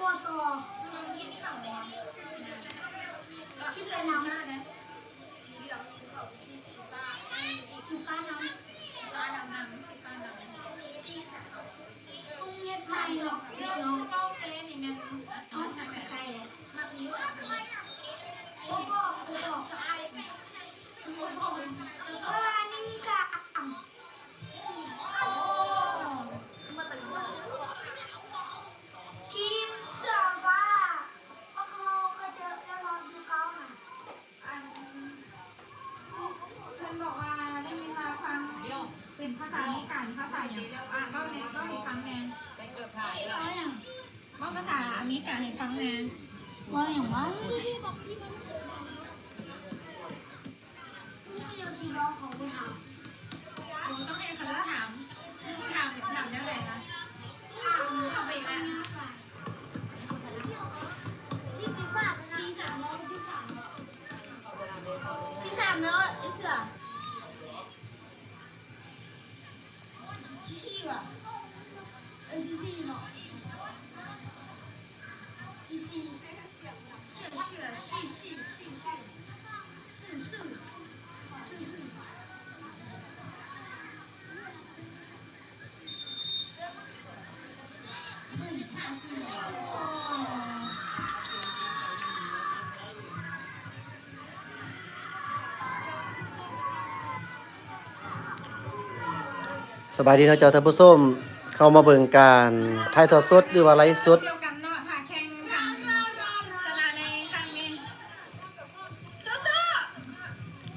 ໂອ້ ຊໍ ທີ່ເປັນນຳ ສີເຫຼືອງ ສີຟ້ານຳ ສີຟ້ານຳ ສີຟ້ານຳ ສີສາວ ໂຮງຮຽນໃໝ່ເນາະ ເວົ້າແທ້ນີ້ແມ່ນ ເອົ້າ ໃຜ ມັກມີຢູ່ ບໍ່ບອກ ບໍ່ບອກ ສະອາຍ ບໍ່ບອກ ສະອາຍ ນີ້ກະ ທີມເສືອຟ້າ ພວກເຮົາກະເຈີແລ້ວເນາະ ຢູ່ເກົ້ານະ ອັນ ເພິ່ນບອກວ່າໄດ້ຍິນວ່າຟັງເປັນພາສາອາເມລິກາ ພາສາຫຍັງ? ອ່າ ເວົ້າແນ່ ເວົ້າໃຫ້ຟັງແນ່ ເວົ້າຫຍັງ? ເວົ້າພາສາອາເມລິກາໃຫ້ຟັງແນ່ ເວົ້າຫຍັງວະ? ບໍ່ຮູ້ ຕ້ອງໃຫ້ເຂົາເຈົ້າຖາມ ຖາມ ຖາມແນວໃດລະ? ຖາມ ຖາມໄປອັນ ທີສາມເນາະ ທີສາມເນາະ ອີເສືອ ສີ່ສີ່ຫວາ? ເອີ ສີ່ສີ່ເນາະ ສີ່ສີ່ ສະບາຍດີເນາະເຈົ້າທ່ານຜູ້ຊົມ ເຂົ້າມາເບິ່ງການຖ່າຍທອດສົດ ຫຼືວ່າໄລຟ໌ສົດ ດຽວກັນເນາະ ຖ້າແຂ່ງຂັນຊະນະໃນຄັ້ງນີ້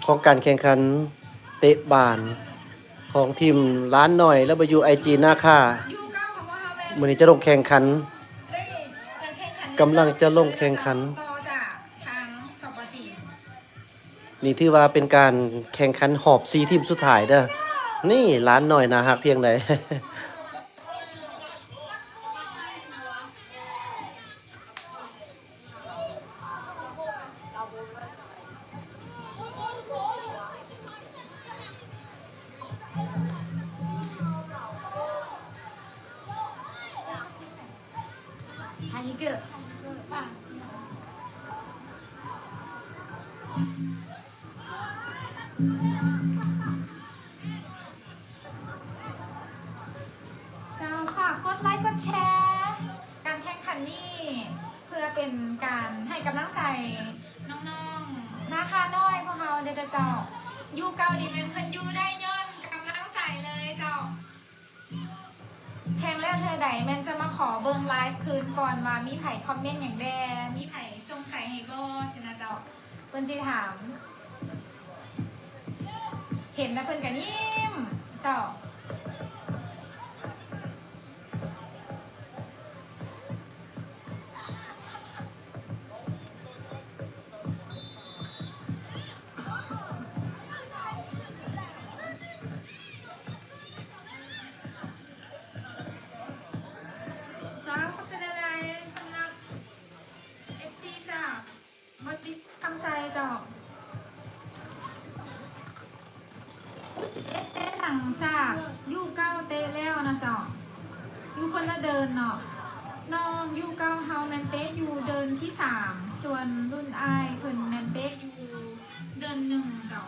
ຂອງການແຂ່ງຂັນເຕະບານຂອງທີມລ້ານນ້ອຍ ດັບເບິນຢູໄອຈີ ນາຄາ ມື້ນີ້ຈະລົງແຂ່ງຂັນ ກຳລັງຈະລົງແຂ່ງຂັນ ນີ້ຖືວ່າເປັນການແຂ່ງຂັນຮອບສີ່ທີມສຸດທ້າຍເດີ້ ນີ້ ລ້ານນ້ອຍໜ້າຮັກພຽງໃດ. ເຈົ້າ ຝາກກົດໄລກົດແຊການແຂ່ງຂັນນີ້ ເພື່ອເປັນການໃຫ້ກຳລັງໃຈນ້ອງໆ ນາຄານ້ອຍພວກເຮົາເດີ້ເຈົ້າ. ຢູ່ເກົ່ານີ້ແມ່ນເພິ່ນຢູ່ໄດ້ຍ້ອນກຳລັງໃຈເລີຍເຈົ້າ. ແຂ່ງແລ້ວເທື່ອໃດແມ່ນຈະມາຂໍເບິ່ງໄລຟ໌ຄືນກ່ອນວ່າມີໃຜຄອມເມັນຫຍັງແດ່ ມີໃຜສົ່ງໃຈໃຫ້ບໍ່ ຊີ້ນະເຈົ້າ. ເພິ່ນຊິຖາມ ເຫັນແລ້ວເພິ່ນກະຍິ້ມເຈົ້າ. ເຈົ້າ ຂອບໃຈຫຼາຍໆ ສຳລັບເອັຟຊີຈາກ ບໍ່ຕິດຄຳໄຊເຈົ້າ. ສິບເອັດເຕະ ຫຼັງຈາກຢູເກົ້າເຕະແລ້ວນະເຈົ້າ ຢູ່ຄົນລະເດີ່ນເນາະ. ນ້ອງຢູເກົ້າເຮົາແມ່ນເຕະຢູ່ເດີ່ນທີສາມ ສ່ວນລຸ້ນອ້າຍເພິ່ນແມ່ນເຕະຢູ່ເດີ່ນໜຶ່ງເຈົ້າ.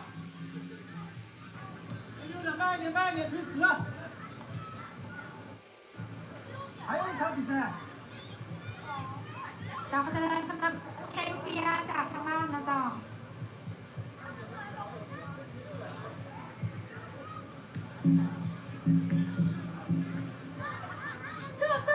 ເຈົ້າ ຂອບໃຈຫຼາຍໆ ສຳລັບແຮງເຊຍຈາກທາງບ້ານນະເຈົ້າ. ສູ້ໆເດີ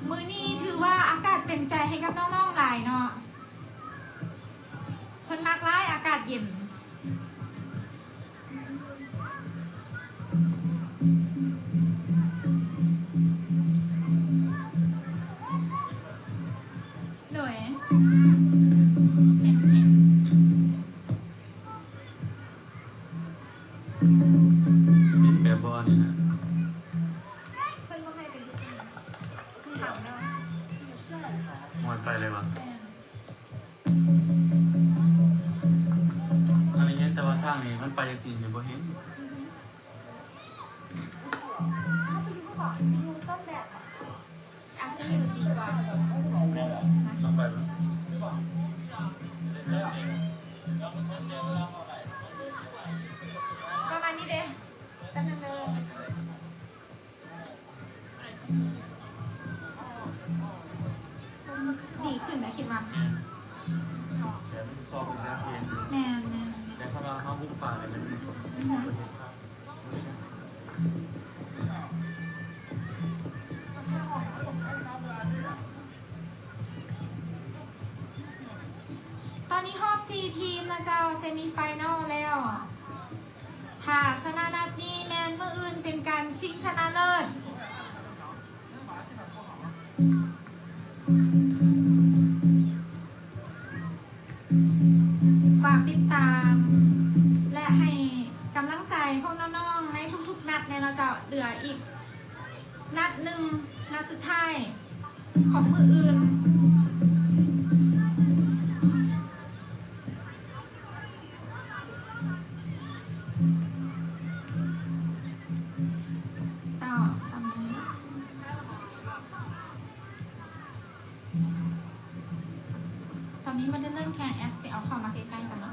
້. ມື້ນີ້ຖືວ່າອາກາດເປັນໃຈໃຫ້ກັບນ້ອງໆຫຼາຍເນາະ ເພິ່ນມັກຫຼາຍອາກາດເຢັນ. ໂດຍ ເປັນແບບບໍ່ອັນນີ້ນະ ເພິ່ນບໍ່ໃຫ້ເປັນ ເພິ່ນຖາມແລ້ວ ມ່ວນໄປເລີຍວະ ແມ່ນ ອັນນີ້ຍັງແຕ່ວ່າ ທາງນີ້ມັນໄປຈັ່ງຊີ້ນີ້ບໍ່ເຫັນ. ອ່າ ໄປຢູ່ ໄປຢູ່ຕົ້ນແບບ ອາດຈະຢູ່ດີກວ່າ. ແມ່ນ ລອງໄປເບິ່ງ. ປະມານນີ້ເດ້. ແປັບໜຶ່ງເດີ. ດີຂຶ້ນນະ ຄິດວ່າ. ແມ່ນ ແຕ່ມັນຊອກເປັນການປ່ຽນ. ແມ່ນໆ ແຕ່ຄັນວ່າເຮົາບຸກປ່ານີ້ ມັນ ອືຮຶ ຕອນນີ້ຮອບສີ່ທີມນະເຈົ້າ ເຊມີໄຟນອລແລ້ວ. ຖ້າຊະນະນັດນີ້ແມ່ນມື້ອື່ນເປັນການຊິງຊະນະເລີດ. ຝາກຕິດຕາມ ແລະ ໃຫ້ກຳລັງໃຈພວກນ້ອງໆໃນທຸກໆນັດແນ່ເນາະເຈົ້າ. ເຫຼືອອີກນັດໜຶ່ງ ນັດສຸດທ້າຍ ຂອງມື້ອື່ນ. ເຈົ້າ ຕອນນີ້ ຕອນນີ້ບໍ່ໄດ້ເລີ່ມແຂ່ງ ແອັດຊິເອົາເຂົ້າມາໃກ້ໆກັນເນາະ.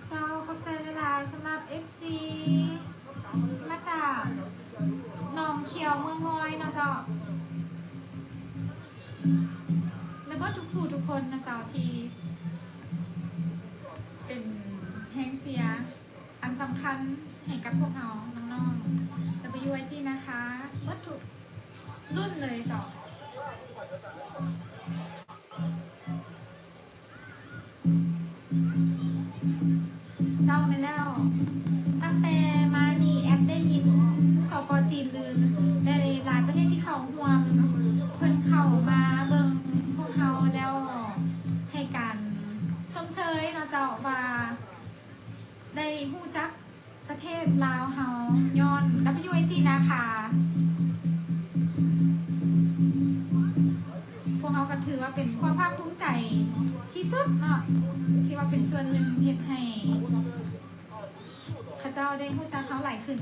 ເຈົ້າ ຂອບໃຈຫຼາຍໆ ສຳລັບເອັຟຊີ ມາຈາກໜອງຂຽວເມືອງງອຍເນາະເຈົ້າ ແລະ ເບິດທຸກຜູ້ທຸກຄົນນະເຈົ້າ ທີ່ເປັນແຮງເຊຍອັນສຳຄັນໃຫ້ກັບພວກເຮົານ້ອງໆ ດັບເບິນຢູໄອຈີ ນະຄະ ເບິດທຸກລຸ້ນເລີຍເຈົ້າ. ເຈົ້າ ແມ່ນແລ້ວ ຕັ້ງແຕ່ມານີ້ແອັດໄດ້ຍິນ ສປ ຈີນ ຫຼື ຫຼາຍໆປະເທດທີ່ເຂົ້າຮ່ວມ ເພິ່ນເຂົ້າມາເບິ່ງພວກເຮົາແລ້ວ ໃຫ້ການຊົມເຊີຍເນາະເຈົ້າ ວ່າໄດ້ຮູ້ຈັກ ປະເທດລາວເຮົາຍ້ອນ ດັບເບິນຢູໄອຈີ ນາຄາ ພວກເຮົາກໍຖືວ່າເປັນຄວາມພາກພູມໃຈທີ່ສຸດເນາະ ທີ່ວ່າເປັນສ່ວນໜຶ່ງເຮັດໃຫ້ເຂົາເຈົ້າໄດ້ຮູ້ຈັກເຮົາຫຼາຍຂຶ້ນ.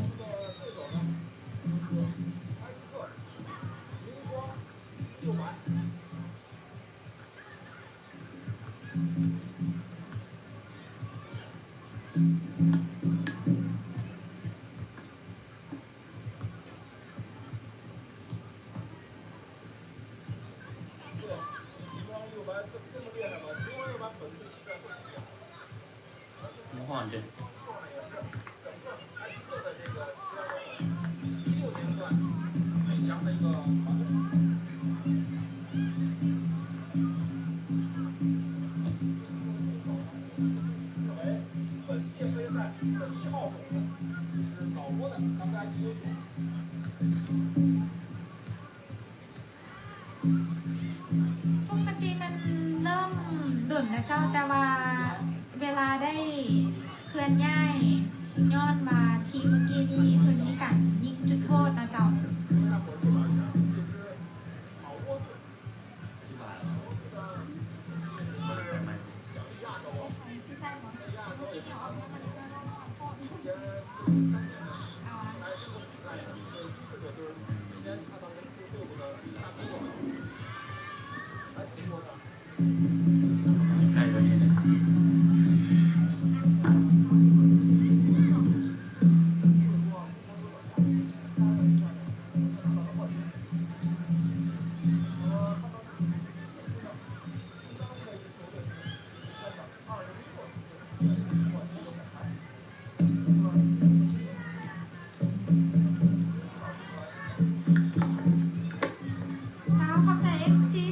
ປົກກະຕິມັນເລີ່ມດົນແລ້ວເຈົ້າ, ແຕ່ວ່າເວລາໄດ້ເຄື່ອນຍ້າຍ ຍ້ອນວ່າທີມເມື່ອກີ້ນີ້ເພິ່ນມີການຍິງຈຸດໂທດນະເຈົ້າ. ເອົາລະ. ໃກ້ກວ່ານີ້ເດ້. ເຈົ້າ ຂອບໃຈ ເອັຟຊີ.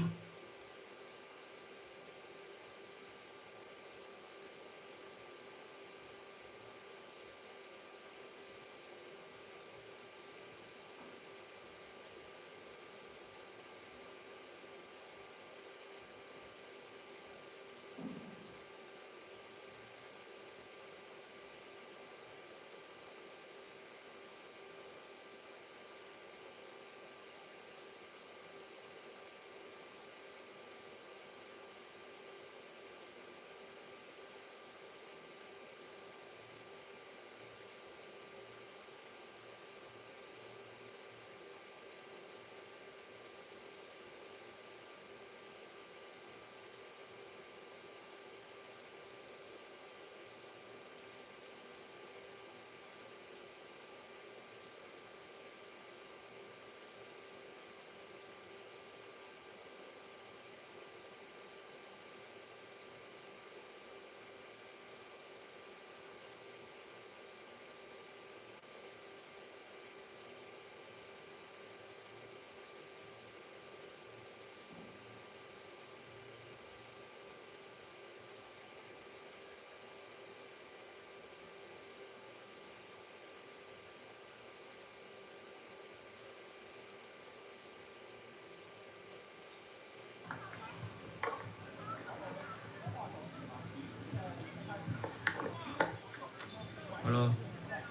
ຮັລໂຫຼ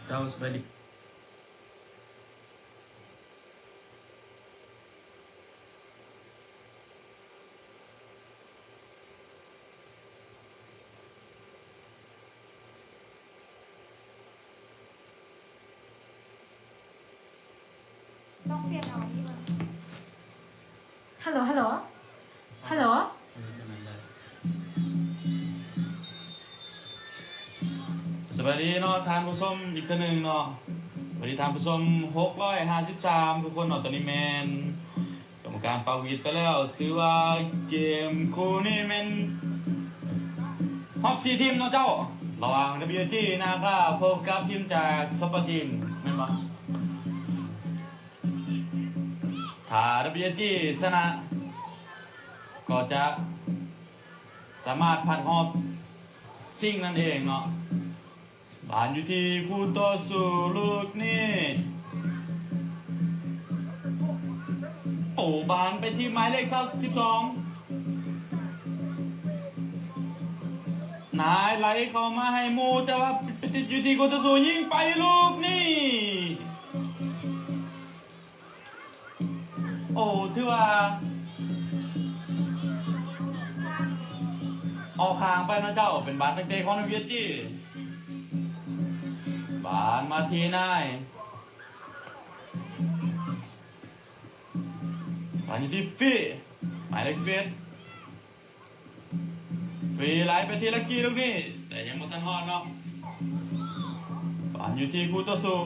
ເຈົ້າ ສະບາຍດີ. ລອງປ່ຽນເອົາອັນນີ້ເບິ່ງ. ຮັລໂຫຼ ຮັລໂຫຼ ຮັລໂຫຼ. ສະບາຍດີເນາະທ່ານຜູ້ຊົມອີກເທື່ອໜຶ່ງເນາະ. ສະບາຍດີທ່ານຜູ້ຊົມຫົກຮ້ອຍຫ້າສິບສາມທຸກຄົນເນາະ. ຕອນນີ້ແມ່ນກຳມະການເປົ່າຫວີດໄປແລ້ວ. ຖືວ່າເກມຄູ່ນີ້ແມ່ນຮອບສີ່ທີມເນາະເຈົ້າ, ລະຫວ່າງ ດັບເບິນຢູເອັສຈີ ນາກາ ພົບກັບທີມຈາກສະປາຈີນ ແມ່ນບໍ່? ຖ້າ ດັບເບິນຢູເອັສຈີ ຊະນະ ກໍຈະສາມາດຜ່ານຮອບຊິງນັ້ນເອງເນາະ. ບານຢູ່ທີ່ຄູ່ຕໍ່ສູ້ລູກນີ້ ໂອ້ ບານໄປທີ່ໝາຍເລກຊາວ ສິບສອງ ນາຍໄຫຼເຂົ້າມາໃຫ້ໝູ່ ແຕ່ວ່າໄປຕິດຢູ່ທີ່ຄູ່ຕໍ່ສູ້ ຍິງໄປລູກນີ້. ໂອ້ ຖືວ່າອອກຫ່າງໄປເນາະເຈົ້າ, ເປັນບານຕັ້ງເຕະຂອງ ດັບເບິນຢູເອັສຈີ. ບານມາທີ່ນາຍ, ບານຢູ່ທີ່ຟີ ໝາຍເລກສິບເອັດ. ຟຣີໄຫຼໄປທີ່ລັກກີ້ລູກນີ້ ແຕ່ຍັງບໍ່ທັນຮອດເນາະ. ບານຢູ່ທີ່ຄູ່ຕໍ່ສູ້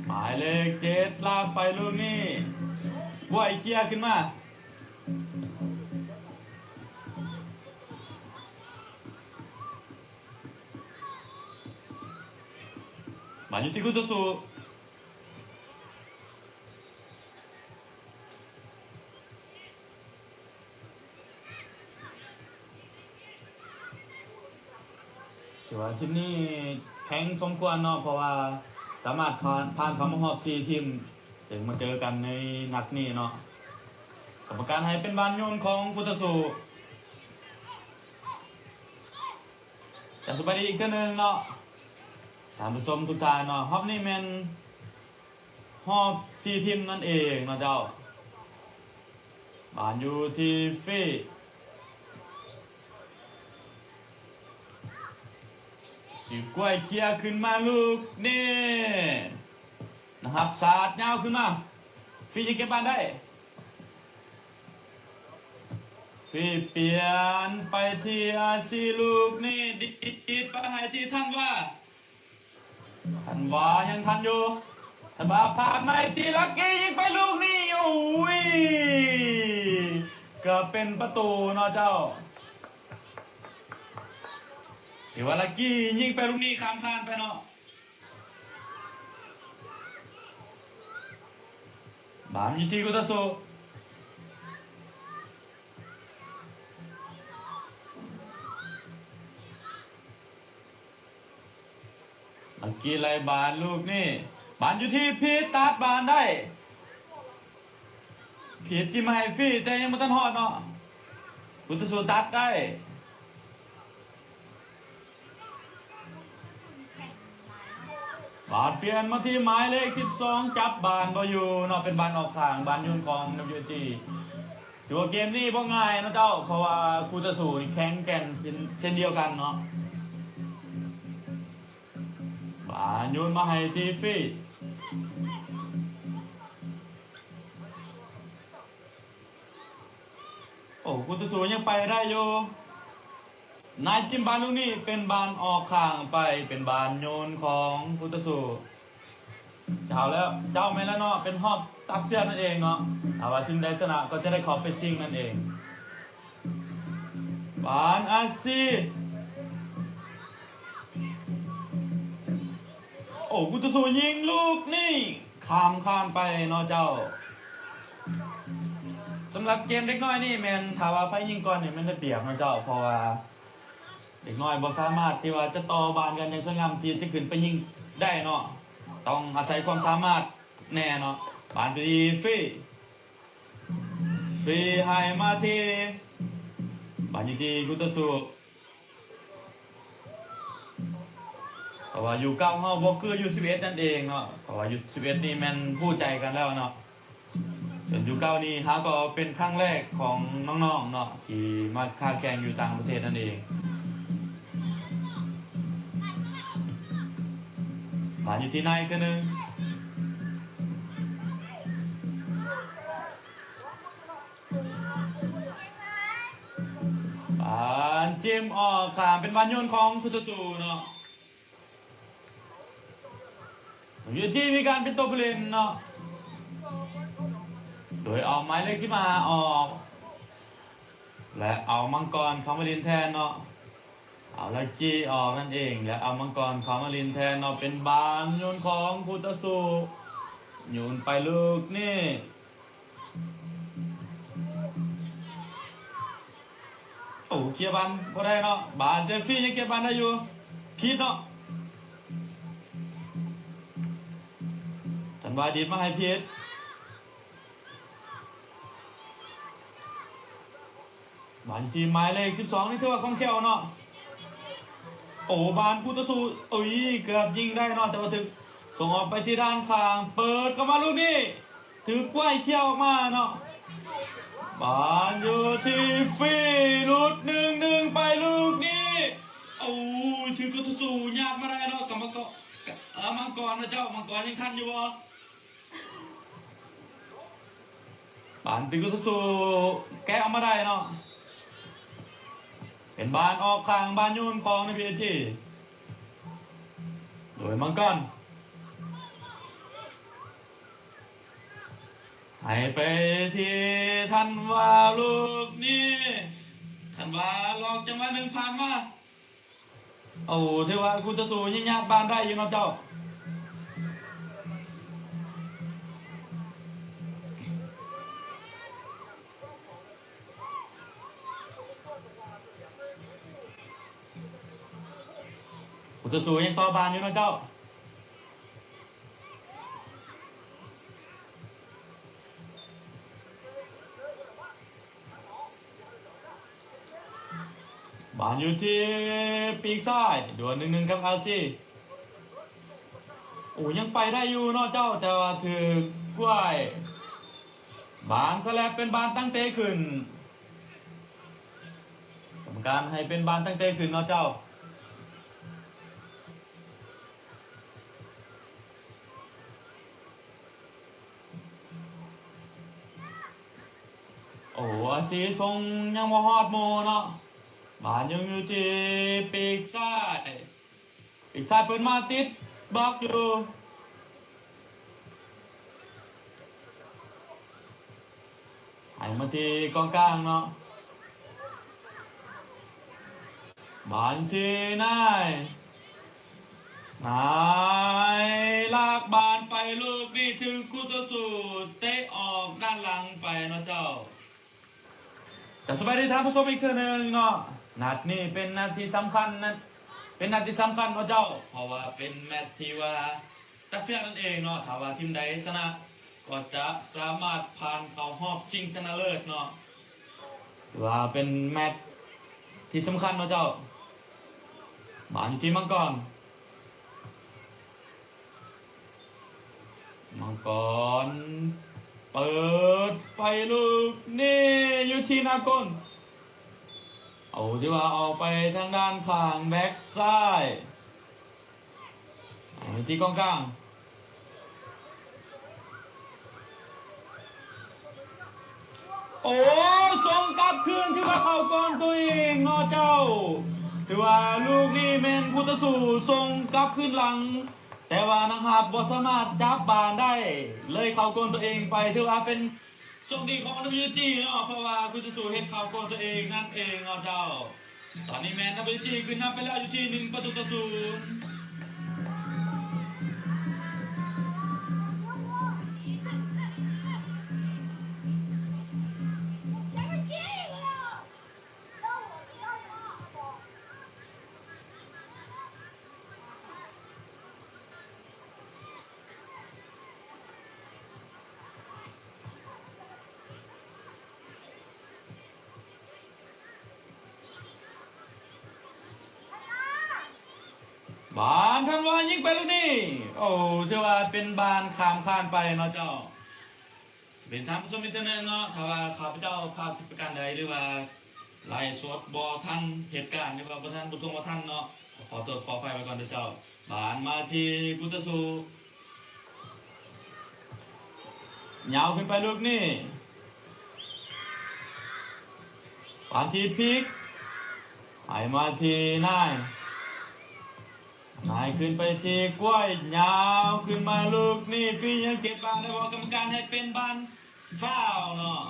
ໝາຍເລກເຈັດ ລາກໄປລູກນີ້ ກວຍເຄຍຂຶ້ນມາ. ບານຢູ່ທີ່ຄູ່ຕໍ່ສູ້. ຖືວ່າທີມນີ້ແຂງສົມຄວນເນາະ, ເພາະວ່າສາມາດຜ່ານ ຜ່ານເຂົ້າມາຮອບສີ່ທີມ ເຊິ່ງມາເຈີກັນໃນນັດນີ້ເນາະ. ກຳມະການໃຫ້ເປັນບານໂຍນຂອງຄູ່ຕໍ່ສູ້. ກະສະບາຍດີອີກເທື່ອໜຶ່ງເນາະ ທ່ານຜູ້ຊົມທຸກທ່ານເນາະ, ຮອບນີ້ແມ່ນຮອບສີ່ທີມນັ້ນເອງເນາະເຈົ້າ. ບານຢູ່ທີ່ຟີ ທີ່ກວຍເຄຍຂຶ້ນມາລູກນີ້ນະຄັບ, ສາດຍາວຂຶ້ນມາ, ຟີຍັງເກັບບານໄດ້. ຟີປ່ຽນໄປທີ່ອາຊີ ລູກນີ້ດີດໄປໃຫ້ທີ່ທັນວາ. ທັນວາຍັງທັນຢູ່. ທັນວາພາໃຫ້ທີ່ລັກກີ້ ຍິງໄປລູກນີ້. ໂອ້ຍ ເກືອບເປັນປະຕູເນາະເຈົ້າ. ຖືວ່າລັກກີ້ຍິງໄປລູກນີ້ ຂ້າມຄານໄປເນາະ. ບານຢູ່ທີ່ຄຸຕາຊູ. ລັກກີ້ໄລ່ບານລູກນີ້. ບານຢູ່ທີ່ພີດ ຕັດບານໄດ້. ພີດຈິ້ມໃຫ້ຟຣີ ແຕ່ຍັງບໍ່ທັນຮອດເນາະ. ຄຸຕາຊູຕັດໄດ້. ບານປ່ຽນມາທີ່ໝາຍເລກສິບສອງ ຈັບບານບໍ່ຢູ່ເນາະ. ເປັນບານອອກຂ້າງ ບານໂຍນຂອງ WT. ຖືວ່າເກມນີ້ບໍ່ງ່າຍເນາະເຈົ້າ ເພາະວ່າຄູ່ຕໍ່ສູ້ນີ້ແຂງແກ່ນເຊັ່ນ ເຊັ່ນດຽວກັນເນາະ. ບານໂຍນມາໃຫ້ທີ່ຟຣີ. ໂອ້ ຄູ່ຕໍ່ສູ້ຍັງໄປໄດ້ຢູ່. ນາຍຈິ້ມບານລູກນີ້ ເປັນບານອອກຂ້າງໄປ ເປັນບານໂຍນຂອງຄູ່ຕໍ່ສູ້. ເຈົ້າແລ້ວ ເຈົ້າແມ່ນແລ້ວເນາະ ເປັນຮອບຕັດເຊືອກນັ້ນເອງເນາະ. ຖ້າວ່າທີມໃດຊະນະກໍຈະໄດ້ເຂົ້າໄປຊິງນັ້ນເອງ. ບານອາຊີ. ໂອ້ ຄູ່ຕໍ່ສູ້ຍິງລູກນີ້ ຂ້າມຄານໄປເນາະເຈົ້າ. ສຳລັບເກມເດັກນ້ອຍນີ້ແມ່ນ ຖ້າວ່າໃຜຍິງກ່ອນນີ້ແມ່ນໄດ້ປຽບເນາະເຈົ້າ ເພາະວ່າເດັກນ້ອຍບໍ່ສາມາດທີ່ວ່າຈະຕໍ່ບານກັນຢ່າງສວຍງາມທີ່ຈະຂຶ້ນໄປຍິງໄດ້ເນາະ. ຕ້ອງອາໄສຄວາມສາມາດແນ່ເນາະ. ບານໄປທີ່ຟຣີ. ຟຣີໃຫ້ມາທີ່ ບານຢູ່ທີ່ຄູ່ຕໍ່ສູ້. ເພາະວ່າຢູເກົ້າເຮົາບໍ່ຄືຢູສິບເອັດນັ້ນເອງເນາະ. ເພາະວ່າຢູສິບເອັດນີ້ແມ່ນຮູ້ໃຈກັນແລ້ວເນາະ. ສ່ວນຢູເກົ້ານີ້ເຮົາກໍເປັນຄັ້ງແລກຂອງນ້ອງໆເນາະ ທີ່ມາຄ້າແຂ່ງຢູ່ຕ່າງປະເທດນັ້ນເອງ. ມາຢູ່ທີ່ໃນຄືໜຶ່ງ. ບານຈິ້ມອອກຂ້າງ ເປັນບານໂຍນຂອງຄູ່ຕໍ່ສູ້ເນາະ. ຢູ່ທີ່ມີການປ່ຽນຕົວຜູ້ຫຼິ້ນເນາະ ໂດຍເອົາໝາຍເລກສິບຫ້າອອກ ແລະ ເອົາມັງກອນເຂົ້າມາຫຼິ້ນແທນເນາະ. ເອົາລັກກີ້ອອກນັ້ນເອງ ແລະ ເອົາມັງກອນເຂົ້າມາຫຼິ້ນແທນເນາະ. ເປັນບານໂຍນຂອງຄູ່ຕໍ່ສູ້ ໂຍນໄປລູກນີ້. ໂອ້ ເຄຍບານບໍ່ໄດ້ເນາະ. ບານແຕ່ຟຣີຍັງເກັບບານໄດ້ຢູ່. ພີດເນາະ. ທັນວາດີດມາໃຫ້ພີດ. ບານທີ່ໝາຍເລກສິບສອງນີ້ຖືວ່າຄ່ອງແຄ້ວເນາະ. ໂອ້ ບານຄູ່ຕໍ່ສູ້ ເອີຍ ເກືອບຍິງໄດ້ເນາະ ແຕ່ວ່າຖືກສົ່ງອອກໄປທີ່ດ້ານຂ້າງ. ເປີດເຂົ້າມາລູກນີ້ ຖືກໄຂວ້ເຄຍອອກມາເນາະ. ບານຢູ່ທີ່ຟຣີ ຫຼຸດ ໜຶ່ງໜຶ່ງ ໄປລູກນີ້. ໂອ້ຍ ຖືກຄູ່ຕໍ່ສູ້ຍາດມາໄດ້ເນາະ. ກຳມະກອນ ເອີ ມັງກອນນະເຈົ້າ ມັງກອນຍັງທັນຢູ່ບໍ່? ບານທີ່ຄູ່ຕໍ່ສູ້ແກະອອກມາໄດ້ເນາະ. ເປັນບານອອກຂ້າງ ບານໂຍນຂອງ NPHT ໂດຍມັງກອນ ໃຫ້ໄປທີ່ທັນວາ ລູກນີ້ ທັນວາຫຼອກຈັງຫວະໜຶ່ງຜ່ານມາ. ໂອ້ ຖືວ່າຄູ່ຕໍ່ສູ້ຍັງຍາດບານໄດ້ຢູ່ເນາະເຈົ້າ. ຄູ່ຕໍ່ສູ້ຍັງຕໍ່ບານຢູ່ເນາະເຈົ້າ. ບານຢູ່ທີ່ປີກຊ້າຍ ດວນໜຶ່ງໜຶ່ງກັບອາຊີ. ໂອ້ ຍັງໄປໄດ້ຢູ່ເນາະເຈົ້າ ແຕ່ວ່າຖືກໄຂວ້ ບານສະແລັບເປັນບານຕັ້ງເຕະຂຶ້ນ. ກຳມະການໃຫ້ເປັນບານຕັ້ງເຕະຂຶ້ນເນາະເຈົ້າ. ໂອ້ ສີຊົງຍັງບໍ່ຮອດໝູ່ເນາະ. ບານຍັງຢູ່ທີ່ປີກຊ້າຍ. ປີກຊ້າຍເປີດມາຕິດບລັອກຢູ່. ໃຫ້ມາທີ່ກອງກາງເນາະ. ບານທີ່ນາຍ. ນາຍລາກບານໄປລູກນີ້ ຖືກຄູ່ຕໍ່ສູ້ເຕະອອກດ້ານຫຼັງໄປເນາະເຈົ້າ. ກະສະບາຍດີທ່ານຜູ້ຊົມອີກເທື່ອໜຶ່ງເນາະ. ນັດນີ້ເປັນນັດທີ່ສຳຄັນນະ, ເປັນນັດທີ່ສຳຄັນເນາະເຈົ້າ, ເພາະວ່າເປັນແມັດທີ່ວ່າຕັດເຊືອກນັ້ນເອງເນາະ. ຖ້າວ່າທີມໃດຊະນະ ກໍຈະສາມາດຜ່ານເຂົ້າຮອບຊິງຊະນະເລີດເນາະ. ຖືວ່າເປັນແມັດທີ່ສຳຄັນເນາະເຈົ້າ. ບານຢູ່ທີ່ມັງກອນ. ມັງກອນເປີດໄປລູກນີ້ຢູ່ທີ່ໜ້າກົ້ນ. ເອົາ ຖືວ່າອອກໄປທາງດ້ານຂ້າງແບັກຊ້າຍ. ໃຫ້ທີ່ກອງກາງ. ໂອ້ ສົ່ງກັບຄືນ ຖືວ່າເຂົ້າກ່ອນຕົວເອງເນາະເຈົ້າ. ຖືວ່າລູກນີ້ແມ່ນຄູ່ຕໍ່ສູ້ສົ່ງກັບຄືນຫຼັງ, ແຕ່ວ່ານັກຮັບບໍ່ສາມາດຈັບບານໄດ້ ເລີຍເຂົ້າກ່ອນຕົວເອງໄປ. ຖືວ່າເປັນໂຊກດີຂອງ NWG ເນາະ, ເພາະວ່າຄູ່ຕໍ່ສູ້ເຮັດເຂົ້າກ່ອນຕົວເອງນັ້ນເອງເນາະເຈົ້າ. ຕອນນີ້ແມ່ນ NWG ຂຶ້ນນຳໄປແລ້ວຢູ່ທີ່ໜຶ່ງປະຕູຕໍ່ສູນ. ບານ ທັນວາ ຍິງໄປລູກນີ້. ໂອ້ ຖືວ່າເປັນບານຂ້າມຄານໄປເນາະເຈົ້າ. ເປັນທ່ານຜູ້ຊົມອີກເທື່ອໜຶ່ງເນາະ, ຖ້າວ່າຂ້າພະເຈົ້າພາດຜິດປະການໃດ ຫຼືວ່າໄລຟ໌ສົດບໍ່ທັນເຫດການ ຫຼືວ່າບໍ່ທັນ ບໍ່ທ່ວງບໍ່ທັນເນາະ, ກໍຂໍໂທດຂໍອະໄພໄວ້ກ່ອນເດີເຈົ້າ. ບານມາທີ່ຄູ່ຕໍ່ສູ້. ຍາວຂຶ້ນໄປລູກນີ້. ບານທີ່ພິກ. ໃຫ້ມາທີ່ນາຍ. ນາຍຂຶ້ນໄປທີ່ກ້ວຍ. ຍາວຂຶ້ນມາລູກນີ້. ຟີຍັງເກັບບານໄດ້ບໍ່? ກຳມະການໃຫ້ເປັນບານ ຟາວເນາະ,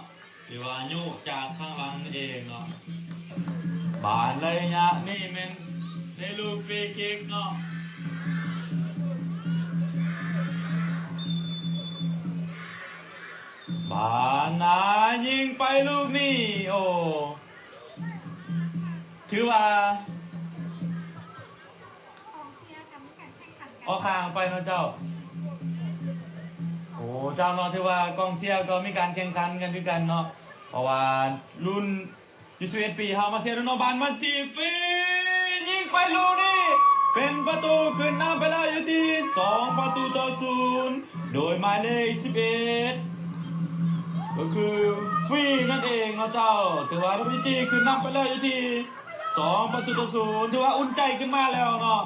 ທີ່ວ່າໂຍກຈາກຂ້າງຫຼັງນັ້ນເອງເນາະ. ບານໄລຍະນີ້ແມ່ນໄດ້ລູກຟຣີຄິກເນາະ. ບານນາຍິງໄປລູກນີ້. ໂອ້ ຖືວ່າ ອອກຂ້າງໄປເນາະເຈົ້າ. ໂອ້ ເຈົ້າເນາະ, ຖືວ່າກອງເຊຍກໍມີການແຂ່ງຂັນກັນຄືກັນເນາະ, ເພາະວ່າລຸ້ນຢູ່ສິບເອັດປີ ເຮົາມາເຊຍລຸ້ນເນາະ. ບານມາທີ່ຟຣີ ຍິງໄປລູກນີ້ ເປັນປະຕູ ຂຶ້ນນຳໄປແລ້ວຢູ່ທີ່ສອງປະຕູຕໍ່ສູນ ໂດຍໝາຍເລກສິບເອັດ ກໍຄືຟຣີນັ້ນເອງເນາະເຈົ້າ. ຖືວ່າ NWG ຂຶ້ນນຳໄປແລ້ວຢູ່ທີ່ ສອງປະຕູຕໍ່ສູນ ຖືວ່າອຸ່ນໃຈຂຶ້ນມາແລ້ວເນາະ.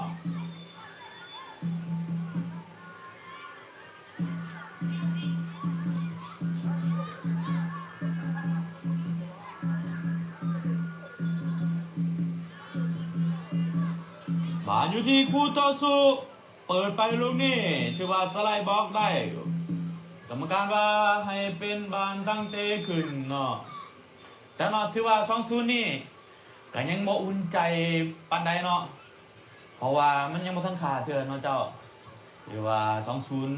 ບານຢູ່ທີ່ຄູ່ຕໍ່ສູ້ ເປີດໄປລູກນີ້ ຖືວ່າສະໄລບລັອກໄດ້. ກຳມະການວ່າໃຫ້ເປັນບານຕັ້ງເຕະຂຶ້ນເນາະ. ແຕ່ເນາະ ຖືວ່າສອງສູນນີ້ກໍຍັງບໍ່ອຸ່ນໃຈປານໃດເນາະ, ເພາະວ່າມັນຍັງບໍ່ທັນຂາດເທື່ອເນາະເຈົ້າ. ຖືວ່າສອງສູນ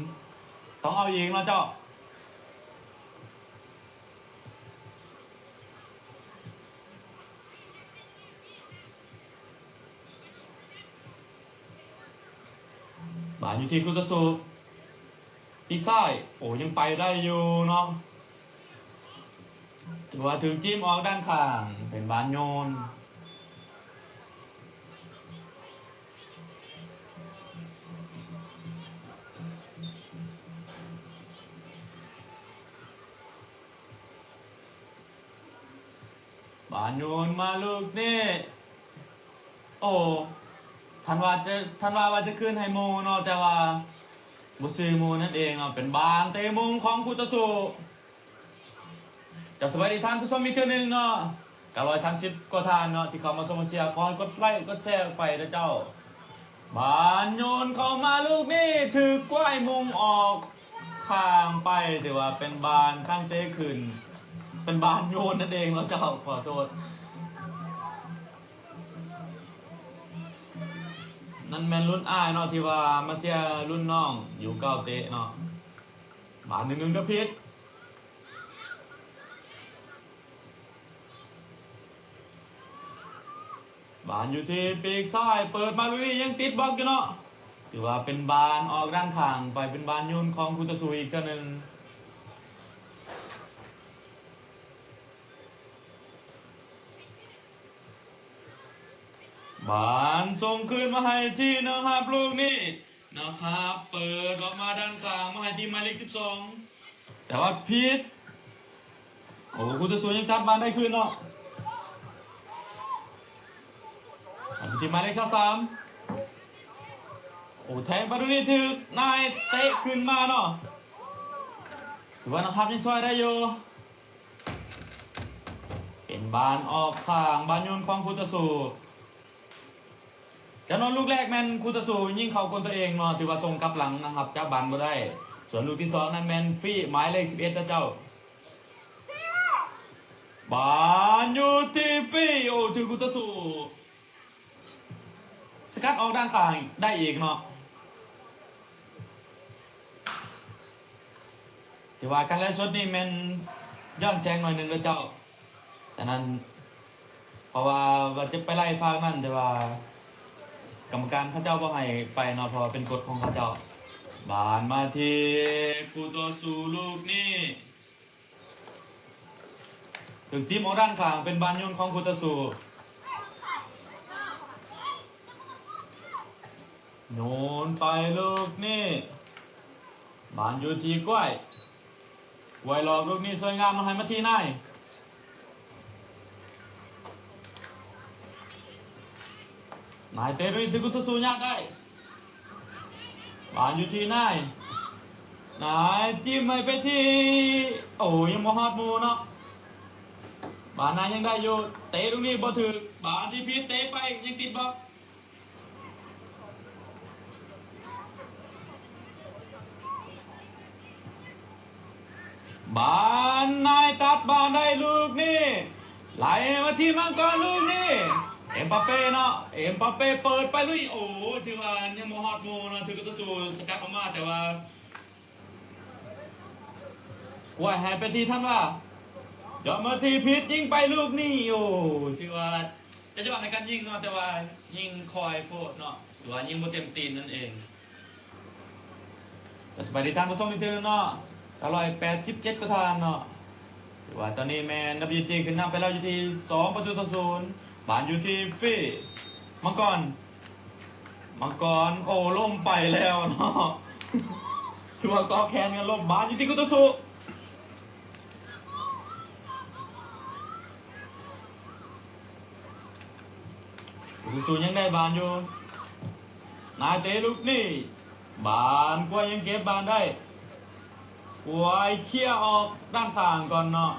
ຕ້ອງເອົາອີກເນາະເຈົ້າ. ບານຢູ່ທີ່ຄູ່ຕໍ່ສູ້ ປີກຊ້າຍ. ໂອ້ ຍັງໄປໄດ້ຢູ່ເນາະ, ຖືວ່າຖືກຈິ້ມອອກດ້ານຂ້າງ ເປັນບານໂຍນ. ບານໂຍນມາລູກນີ້ ໂອ້ ທັນວ່າຈະ ທັນວ່າວ່າຈະຄືນໃຫ້ໝູ່ເນາະ, ແຕ່ວ່າບໍ່ຊື່ໝູ່ນັ້ນເອງເນາະ. ເປັນບານເຕະມຸມຂອງຄູ່ຕໍ່ສູ້. ເຈົ້າ ສະບາຍດີທ່ານຜູ້ຊົມອີກເທື່ອໜຶ່ງເນາະ ເກົ້າຮ້ອຍສາມສິບກວ່າທ່ານເນາະ ທີ່ເຂົ້າມາຊົມມາເຊຍ. ຂໍໃຫ້ກົດໄລກົດແຊໄປເດີເຈົ້າ. ບານໂຍນເຂົ້າມາລູກນີ້ ຖືກກ້ວຍມຸງອອກຂ້າງໄປ. ຖືວ່າເປັນບານທາງເຕະຂຶ້ນ ເປັນບານໂຍນນັ້ນເອງເນາະເຈົ້າ ຂໍໂທດ. ນັ້ນແມ່ນລຸ້ນອ້າຍເນາະ ທີ່ວ່າມາເຊຍລຸ້ນນ້ອງຢູ່ເກົ່າເຕະເນາະ. ບານໜຶ່ງໜຶ່ງ ກໍຜິດ. ບານຢູ່ທີ່ປີກຊ້າຍ ເປີດມາລຸ້ນນີ້ຍັງຕິດບລັອກຢູ່ເນາະ. ຖືວ່າເປັນບານອອກດ້ານຂ້າງໄປ ເປັນບານໂຍນຂອງຄູ່ຕໍ່ສູ້ອີກເທື່ອໜຶ່ງ. ບານສົ່ງຄືນມາໃຫ້ທີ່ນັກຮັບລູກນີ້ ນັກຮັບເປີດອອກມາດ້ານຂ້າງມາໃຫ້ທີ່ໝາຍເລກສິບສອງ ແຕ່ວ່າຜິດ. ໂອ້ ຄູ່ຕໍ່ສູ້ຍັງຕັດບານໄດ້ຄືນເນາະ ໃຫ້ທີ່ໝາຍເລກຊາວສາມ. ໂອ້ ແທງໄປໂດຍນີ້ຖືກນາຍເຕະຂຶ້ນມາເນາະ ຖືວ່ານັກຮັບຍັງຊ່ອຍໄດ້ຢູ່. ເປັນບານອອກຂ້າງ ບານໂຍນຂອງຄູ່ຕໍ່ສູ້. ຈຳນວນລູກແລກແມ່ນຄູ່ຕໍ່ສູ້ຍິງເຂົ້າກົນຕົວເອງເນາະ ຖືວ່າສົ່ງກັບຫຼັງນະຄັບ ຈັບບານບໍ່ໄດ້. ສ່ວນລູກທີສອງນັ້ນແມ່ນຟຣີ ໝາຍເລກສິບເອັດ ເຈົ້າ. ບານຢູ່ທີ່ຟຣີ ໂອ້ ຖືກຄູ່ຕໍ່ສູ້ ສະກັດອອກດ້ານຂ້າງໄດ້ອີກເນາະ. ແຕ່ວ່າການໄລສົດນີ້ແມ່ນຍ້ອນແສງໜ້ອຍໜຶ່ງເດີເຈົ້າ. ສະນັ້ນ ເພາະວ່າ ວ່າຈະໄປໄລຟາກນັ້ນ ແຕ່ວ່າກຳມະການເຂົາເຈົ້າບໍ່ໃຫ້ໄປເນາະ ເພາະວ່າເປັນກົດຂອງເຂົາເຈົ້າ. ບານມາທີ່ຄູ່ຕໍ່ສູ້ລູກນີ້. ຖືກຖິ້ມອອກດ້ານຂ້າງ ເປັນບານໂຍນຂອງຄູ່ຕໍ່ສູ້. ໂຍນໄປລູກນີ້ ບານຢູ່ທີ່ກ້ວຍ ກ້ວຍຫຼອກລູກນີ້ສວຍງາມ ມາໃຫ້ມາທີ່ນາຍ. ນາຍເຕະລູກນີ້ຖືກຄູ່ຕໍ່ສູ້ຍາດໄດ້. ບານຢູ່ທີ່ນາຍ ນາຍຈິ້ມໃຫ້ໄປທີ່ ໂອ້ ຍັງບໍ່ຮອດໝູ່ເນາະ. ບານນາຍຍັງໄດ້ຢູ່ ເຕະລູກນີ້ບໍ່ຖືກ ບານທີ່ຜິດເຕະໄປຍັງຕິດບລັອກ. ບານນາຍຕັດບານໄດ້ລູກນີ້ ໄຫຼມາທີ່ມັງກອນລູກນີ້ ເອັມບາເປເນາະ ເອັມບາເປເປີດໄປລຸຍ ໂອ້ ຖືວ່າຍັງບໍ່ຮອດໝູ່ເນາະ ຖືກຄູ່ຕໍ່ສູ້ສະກັດອອກມາ ແຕ່ວ່າ ກວາຍໃຫ້ໄປທີ່ທັນວ່າ ຢອດມາທີ່ຜິດຍິງໄປລູກນີ້ ໂອ້ ຖືວ່າຈະຍ້ອນໃນການຍິງເນາະ ແຕ່ວ່າຍິງຄ່ອຍໂພດເນາະ ຫຼືວ່າຍິງບໍ່ເຕັມຕີນນັ້ນເອງ. ກໍສະບາຍດີທ່ານຜູ້ຊົມອີກເທື່ອໜຶ່ງເນາະ ເກົ້າຮ້ອຍແປດສິບເຈັດກວ່າທ່ານເນາະ ຖືວ່າຕອນນີ້ແມ່ນ ດັບເບິນຢູຈີ ຂຶ້ນນຳໄປແລ້ວຢູ່ທີ່ສອງປະຕູຕໍ່ສູນ ບານຢູ່ທີ່ຟຣີ ມັງກອນ ມັງກອນ ໂອ້ ລົ້ມໄປແລ້ວເນາະ ຖືວ່າກໍແຂນກັນລົ້ມ ບານຢູ່ທີ່ຄູ່ຕໍ່ສູ້ ຄູ່ຕໍ່ສູ້ຍັງໄດ້ບານຢູ່ ນາຍເຕະລູກນີ້ ບານກວາຍຍັງເກັບບານໄດ້ ກວາຍເຄຍອອກດ້ານຂ້າງກ່ອນເນາະ.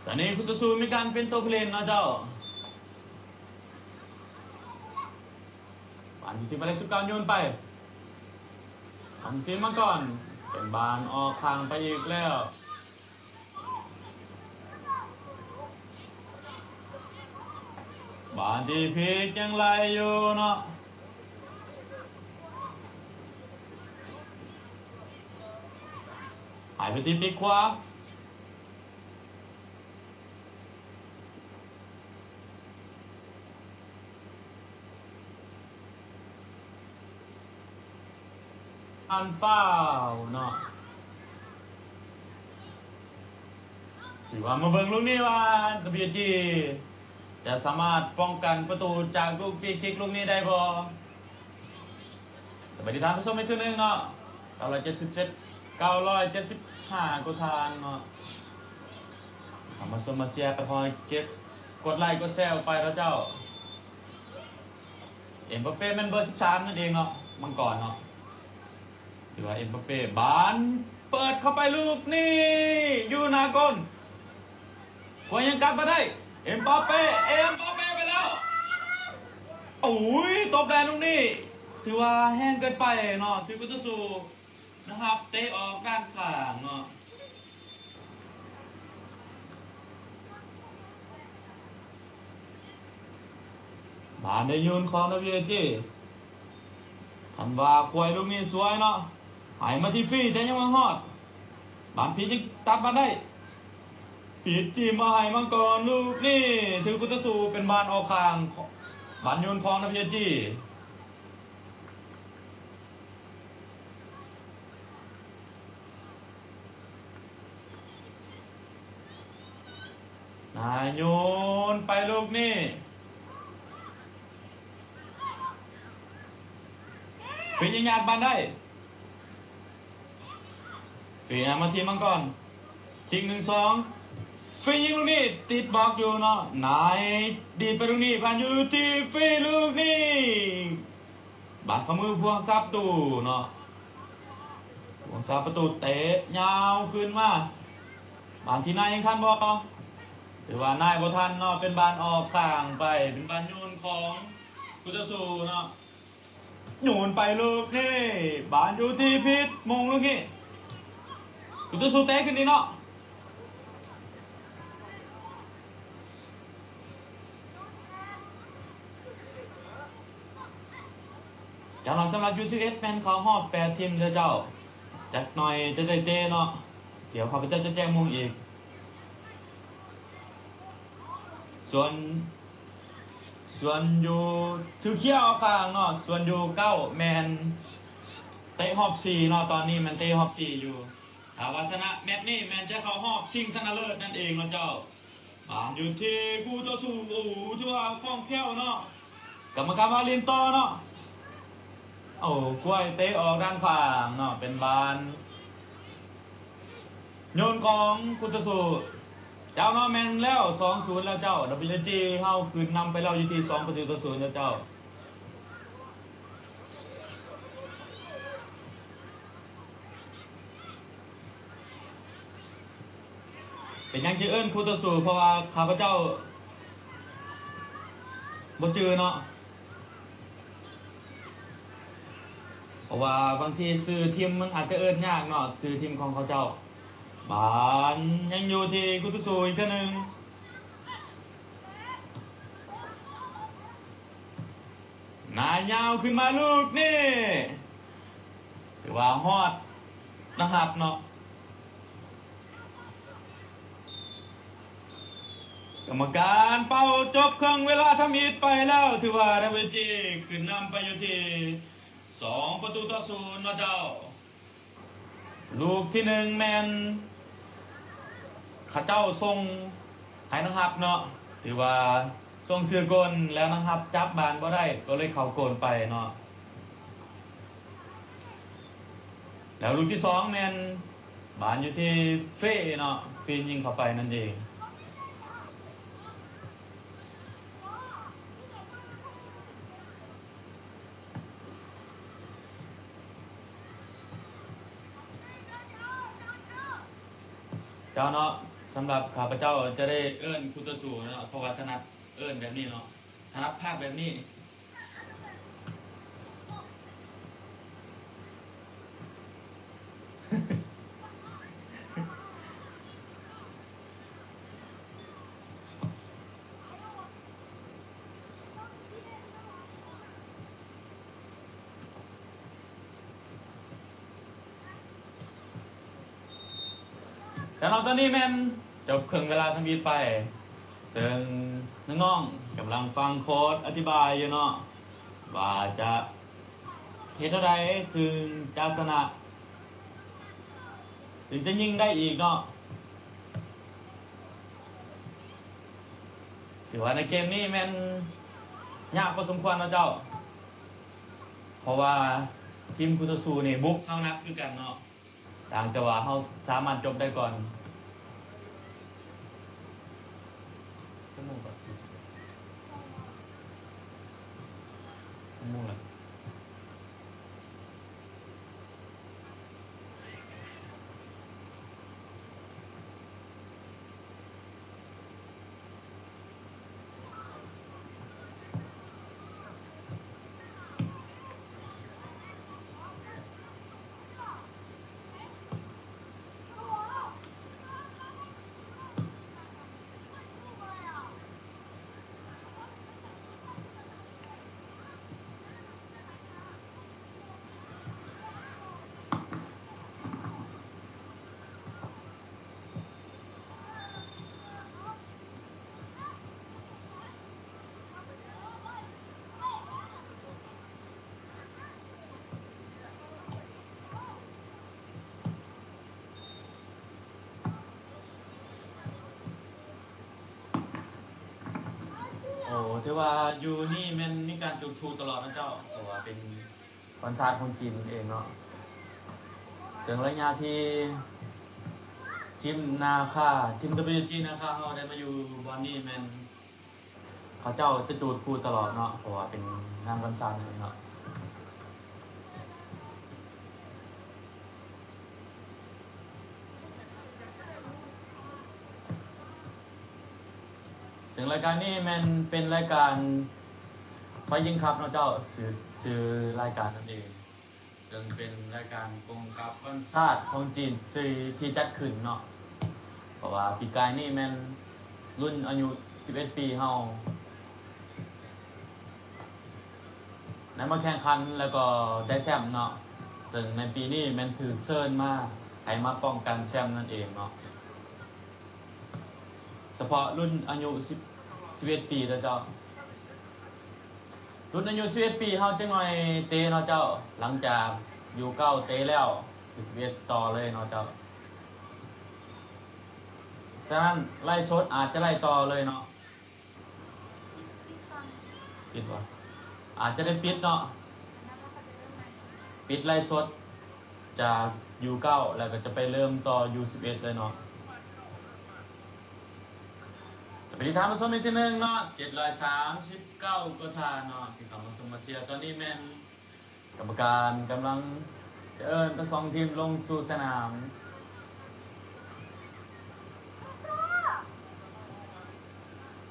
ຕອນນີ້ຄູ່ຕໍ່ສູ້ມີການປ່ຽນໂຕຜູ້ຫຼິ້ນເນາະເຈົ້າ. ບານທີ່ມາເລັກສຸດການໂຍນໄປ ບານທີ່ມາກ່ອນ ເປັນບານອອກຂ້າງໄປອີກແລ້ວ. ບານທີ່ພີກຍັງໄລ່ຢູ່ເນາະ ໃຫ້ໄປທີ່ປີກຂວາ ອັນຟາວເນາະ. ຖືວ່າມາເບິ່ງລູກນີ້ວ່າ ດີບີເອັສຈີ ຈະສາມາດປ້ອງກັນປະຕູຈາກລູກຟຣີຄິກລູກນີ້ໄດ້ບໍ່? ສະບາຍດີທ່ານຜູ້ຊົມອີກເທື່ອໜຶ່ງເນາະ ເກົ້າຮ້ອຍເຈັດສິບເຈັດ ເກົ້າຮ້ອຍເຈັດສິບຫ້າກວ່າທ່ານເນາະ. ເຂົ້າມາຊົມມາເຊຍ ກໍຂໍໃຫ້ເກັບ ກົດໄລກົດແຊອອກໄປເນາະເຈົ້າ. ເອັມບາເປແມ່ນເບີສິບສາມນັ້ນເອງເນາະ ມັງກອນເນາະ. ຖືວ່າເອັມບາເປ ບານເປີດເຂົ້າໄປລູກນີ້ ຢູ່ໜ້າກົນ ກວາງຍັງກັດມາໄດ້ ເອັມບາເປ ເອັມບາເປໄປແລ້ວ. ໂອ້ຍ ຕົບໄດ້ລູກນີ້ ຖືວ່າແຮງເກີນໄປເນາະ ຖືກຜູ້ຕໍ່ສູ້ນະຮັບເຕະອອກດ້ານຂ້າງເນາະ. ບານໄດ້ໂຍນຂອງນາເວຍຈີ ທັນວ່າຄວາຍລູກນີ້ສວຍເນາະ ໃຫ້ມາທີ່ຟຣີ ແຕ່ຍັງບໍ່ຮອດ. ບານພີດຍັງຕັດມາໄດ້ ປີດຈີມມາໃຫ້ມັງກອນ ລູກນີ້ຖືກຜູ້ຕໍ່ສູ້ ເປັນບານອອກຂ້າງ ບານໂຍນຂອງນາເວຍຈີ. ນາໂຍນໄປລູກນີ້ ຟີຍັງຍາດບານໄດ້ ຟີມາທີ່ມັງກອນ ຊິງ ໜຶ່ງ ສອງ ຟີຍິງລູກນີ້ ຕິດບລັອກຢູ່ເນາະ ນາຍດີດໄປລູກນີ້ ບານຢູ່ທີ່ຟີລູກນີ້ ບານເຂົ້າມືຜູ້ຮັກສາປະຕູເນາະ ຜູ້ຮັກສາປະຕູເຕະຍາວຂຶ້ນມາ ບານທີ່ນາຍັງທັນບໍ່? ຖືວ່ານາຍບໍ່ທັນເນາະ ເປັນບານອອກຂ້າງໄປ ເປັນບານໂຍນຂອງຄູ່ຕໍ່ສູ້ເນາະ ໂຍນໄປລູກນີ້ ບານຢູ່ທີ່ພີດ ໂມງລູກນີ້ ຄູ່ຕໍ່ສູ້ເຕະຂຶ້ນນີ້ເນາະ. ຈາກນັ້ນສຳລັບຢູສິບເອັດແມ່ນເຂົ້າຮອບແປດທີມເດີເຈົ້າ. ຈັກໜ່ອຍຈະໄດ້ເຕະເນາະ. ດຽວຂ້າພະເຈົ້າຈະແຈ້ງໝູ່ອີກ. ສ່ວນ ສ່ວນຢູຖືກເຄຍອອກຂ້າງເນາະ. ສ່ວນຢູເກົ້າແມ່ນເຕະຮອບສີ່ເນາະ. ຕອນນີ້ແມ່ນເຕະຮອບສີ່ຢູ່. ຖ້າວ່າຊະນະແມັດນີ້ແມ່ນຈະເຂົ້າຮອບຊິງຊະນະເລີດນັ້ນເອງເນາະເຈົ້າ. ບານຢູ່ທີ່ຄູ່ຕໍ່ສູ້ ໂອ້ ຖືວ່າຄ່ອງແຄ້ວເນາະ. ກຳມະການວ່າຫຼິ້ນຕໍ່ເນາະ. ໂອ້ ກວຍເຕະອອກດ້ານຂ້າງເນາະ. ເປັນບານໂຍນຂອງຄູ່ຕໍ່ສູ້. ເຈົ້າເນາະ ແມ່ນແລ້ວ ສອງສູນແລ້ວເຈົ້າ. ດັບເບິນຢູຈີເຮົາຂຶ້ນນຳໄປແລ້ວຢູ່ທີ່ສອງປະຕູຕໍ່ສູນແລ້ວເຈົ້າ. ເປັນຫຍັງຈຶ່ງເອີ້ນຄູ່ຕໍ່ສູ້? ເພາະວ່າຂ້າພະເຈົ້າບໍ່ຈື່ເນາະ. ເພາະວ່າບາງທີຊື່ທີມມັນອາດຈະເອີ້ນຍາກເນາະ, ຊື່ທີມຂອງເຂົາເຈົ້າ. ບານຍັງຢູ່ທີ່ຄູ່ຕໍ່ສູ້ອີກເທື່ອໜຶ່ງ. ໜ້າຍາວຂຶ້ນມາລູກນີ້ ຖືວ່າຮອດນະຮັບເນາະ. ກຳມະການເປົ່າຈົບເຄິ່ງເວລາທຳອິດໄປແລ້ວ, ຖືວ່ານາເວຈີຂຶ້ນນຳໄປຢູ່ທີ່ສອງປະຕູຕໍ່ສູນເນາະເຈົ້າ. ລູກທີໜຶ່ງແມ່ນເຂົາເຈົ້າສົ່ງໃຫ້ນັກຮັບເນາະ, ຖືວ່າສົ່ງຊື່ກົນ ແລ້ວນັກຮັບຈັບບານບໍ່ໄດ້ ກໍເລີຍເຂົ້າໂກນໄປເນາະ. ແລ້ວລູກທີສອງແມ່ນບານຢູ່ທີ່ເຟເນາະ, ເຟຍິງເຂົ້າໄປນັ້ນເອງ. ເຈົ້າເນາະ, ສຳລັບຂ້າພະເຈົ້າຈະໄດ້ເອີ້ນຄູ່ຕໍ່ສູ້ເນາະ, ເພາະວ່າຖະໜັດເອີ້ນແບບນີ້ເນາະ, ຖະໜັດພາກແບບນີ້. ແຕ່ເນາະ ຕອນນີ້ແມ່ນຈົບເຄິ່ງເວລາທຳອິດໄປ, ເຊິ່ງນ້ອງໆກຳລັງຟັງໂຄດອະທິບາຍຢູ່ເນາະ ວ່າຈະ ເຮັດແນວໃດຈຶ່ງຈະຊະນະ ຈຶ່ງຈະຍິງໄດ້ອີກເນາະ. ຖືວ່າໃນເກມນີ້ແມ່ນຍາກພໍສົມຄວນເນາະເຈົ້າ, ເພາະວ່າທີມຄູ່ຕໍ່ສູ້ນີ້ບຸກເຮົາໜັກຄືກັນເນາະ. ຕ່າງແຕ່ວ່າເຮົາສາມາດຈົບໄດ້ກ່ອນ. ໂມງລະ ໂອ້ ຖືວ່າຢູ່ນີ້ແມ່ນມີການຈູດທູດຕະຫຼອດນະເຈົ້າ ເພາະວ່າເປັນວັນຊາດຂອງຈີນເອງເນາະ. ເຖິງໄລຍະທີ່ທີມນາຄາ ທີມ ດັບເບິນຢູຈີ ນາຄາເຮົາໄດ້ມາຢູ່ບ່ອນນີ້ ແມ່ນເຂົາເຈົ້າຈະຈູດພູຕະຫຼອດເນາະ ເພາະວ່າເປັນງານວັນຊາດນັ້ນເອງເນາະ. ເຊິ່ງລາຍການນີ້ແມ່ນເປັນລາຍການໄຟຍິງຄັບເນາະເຈົ້າ ຊື່ ຊື່ລາຍການນັ້ນເອງ ເຊິ່ງເປັນລາຍການກົງກັບວັນຊາດຂອງຈີນ ທີ່ ທີ່ຈັດຂຶ້ນເນາະ ເພາະວ່າປີກາຍນີ້ແມ່ນລຸ້ນອາຍຸສິບເອັດປີເຮົາ ໄດ້ມາແຂ່ງຂັນ ແລ້ວກໍໄດ້ແຊ້ມເນາະ ເຊິ່ງໃນປີນີ້ແມ່ນຖືກເຊີນມາໃຫ້ມາປ້ອງກັນແຊ້ມນັ້ນເອງເນາະ ສະເພາະລຸ້ນອາຍຸສິບ ສິບເອັດປີເດີເຈົ້າ. ລຸ້ນອາຍຸສິບເອັດປີເຮົາຈັ່ງໜ້ອຍເຕະເນາະເຈົ້າ ຫຼັງຈາກຢູເກົ້າເຕະແລ້ວ ຢູ່ສິບເອັດຕໍ່ເລີຍເນາະເຈົ້າ. ສະນັ້ນໄລຟ໌ສົດອາດຈະໄດ້ຕໍ່ເລີຍເນາະ. ປິດບໍ່? ອາດຈະໄດ້ປິດເນາະ ປິດໄລຟ໌ສົດຈາກຢູເກົ້າ ແລ້ວກໍຈະໄປເລີ່ມຕໍ່ຢູສິບເອັດເລີຍເນາະ. ສະບາຍດີທ່ານຜູ້ຊົມອີກເທື່ອໜຶ່ງເນາະ ເຈັດຮ້ອຍສາມສິບເກົ້າກວ່າທ່ານເນາະ ທີ່ເຂົ້າມາຊົມມາເຊຍ. ຕອນນີ້ແມ່ນ ກຳມະການກຳລັງຈະເອີ້ນທັງສອງທີມລົງສູ່ສະໜາມ.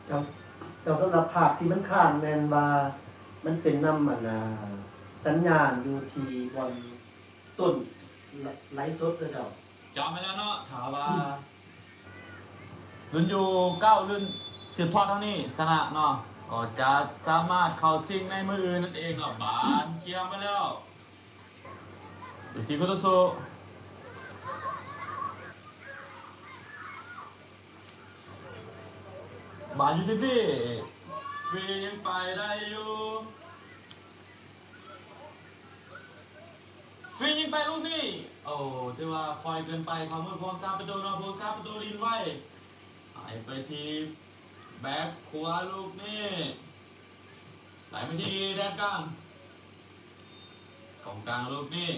ເຈົ້າ ເຈົ້າ ສຳລັບພາບທີ່ມັນຄ້າງແມ່ນວ່າມັນເປັນນຳ ອັນນ່າ ສັນຍານຢູ່ທີ່ບ່ອນຕົ້ນໄລຟ໌ສົດເດີເຈົ້າ. ຈຳໄວ້ແລ້ວເນາະ ຖ້າວ່າ ລຸ້ນຢູເກົ້າ ລຸ້ນສືບທອດເຮົານີ້ຊະນະເນາະ ກໍຈະສາມາດເຂົ້າຊິງໃນມື້ອື່ນນັ້ນເອງເນາະ. ບານເຄຍມາແລ້ວ ຢູ່ທີ່ຄູ່ຕໍ່ສູ້ ບານຢູ່ທີ່ຟີ ຟີຍັງໄປໄດ້ຢູ່. ຟີຍິງໄປລູກນີ້ ໂອ້ ຖືວ່າຄ່ອຍເກີນໄປ ເຂົ້າມືຜູ້ຮັກສາປະຕູເນາະ ຜູ້ຮັກສາປະຕູຫຼິ້ນໄວ ໃຫ້ໄປທີ່ແບັກຂວາລູກນີ້ ໄຫຼມາທີ່ແດນກາງ ກອງກາງລູກນີ້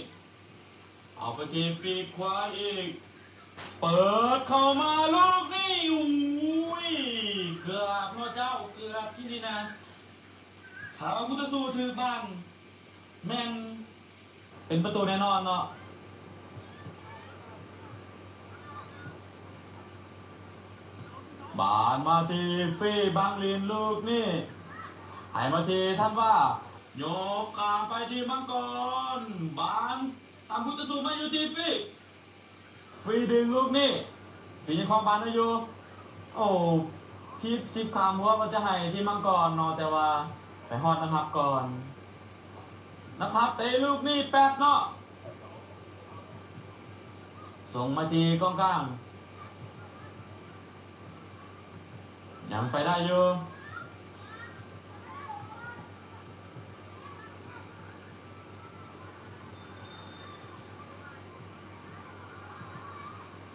ເອົາໄປທີ່ປີກຂວາອີກ ເປີດເຂົ້າມາລູກນີ້ ໂອ້ຍ ເກືອບເນາະເຈົ້າ ເກືອບທີ່ນີ້ນະ ຖ້າວ່າຄູ່ຕໍ່ສູ້ຖືກບານ ແມ່ນເປັນປະຕູແນ່ນອນເນາະ. ບານມາທີ່ຟີ ບັງລິນລູກນີ້ ໃຫ້ມາທີ່ທັນວາ ຍົກຂ້າມໄປທີ່ມັງກອນ ບານຕາມຄູ່ຕໍ່ສູ້ມາຢູ່ທີ່ຟີ. ຟີດຶງລູກນີ້ ຟີຍັງຄອງບານໄດ້ຢູ່ ໂອ້ ພີບສິບຂ້າມຫົວວ່າຈະໃຫ້ທີ່ມັງກອນເນາະ ແຕ່ວ່າໄປຮອດນຳຮັບກ່ອນ ນຳຮັບເຕະລູກນີ້ແປດເນາະ ສົ່ງມາທີ່ກອງກາງ ຍັງໄປໄດ້ຢູ່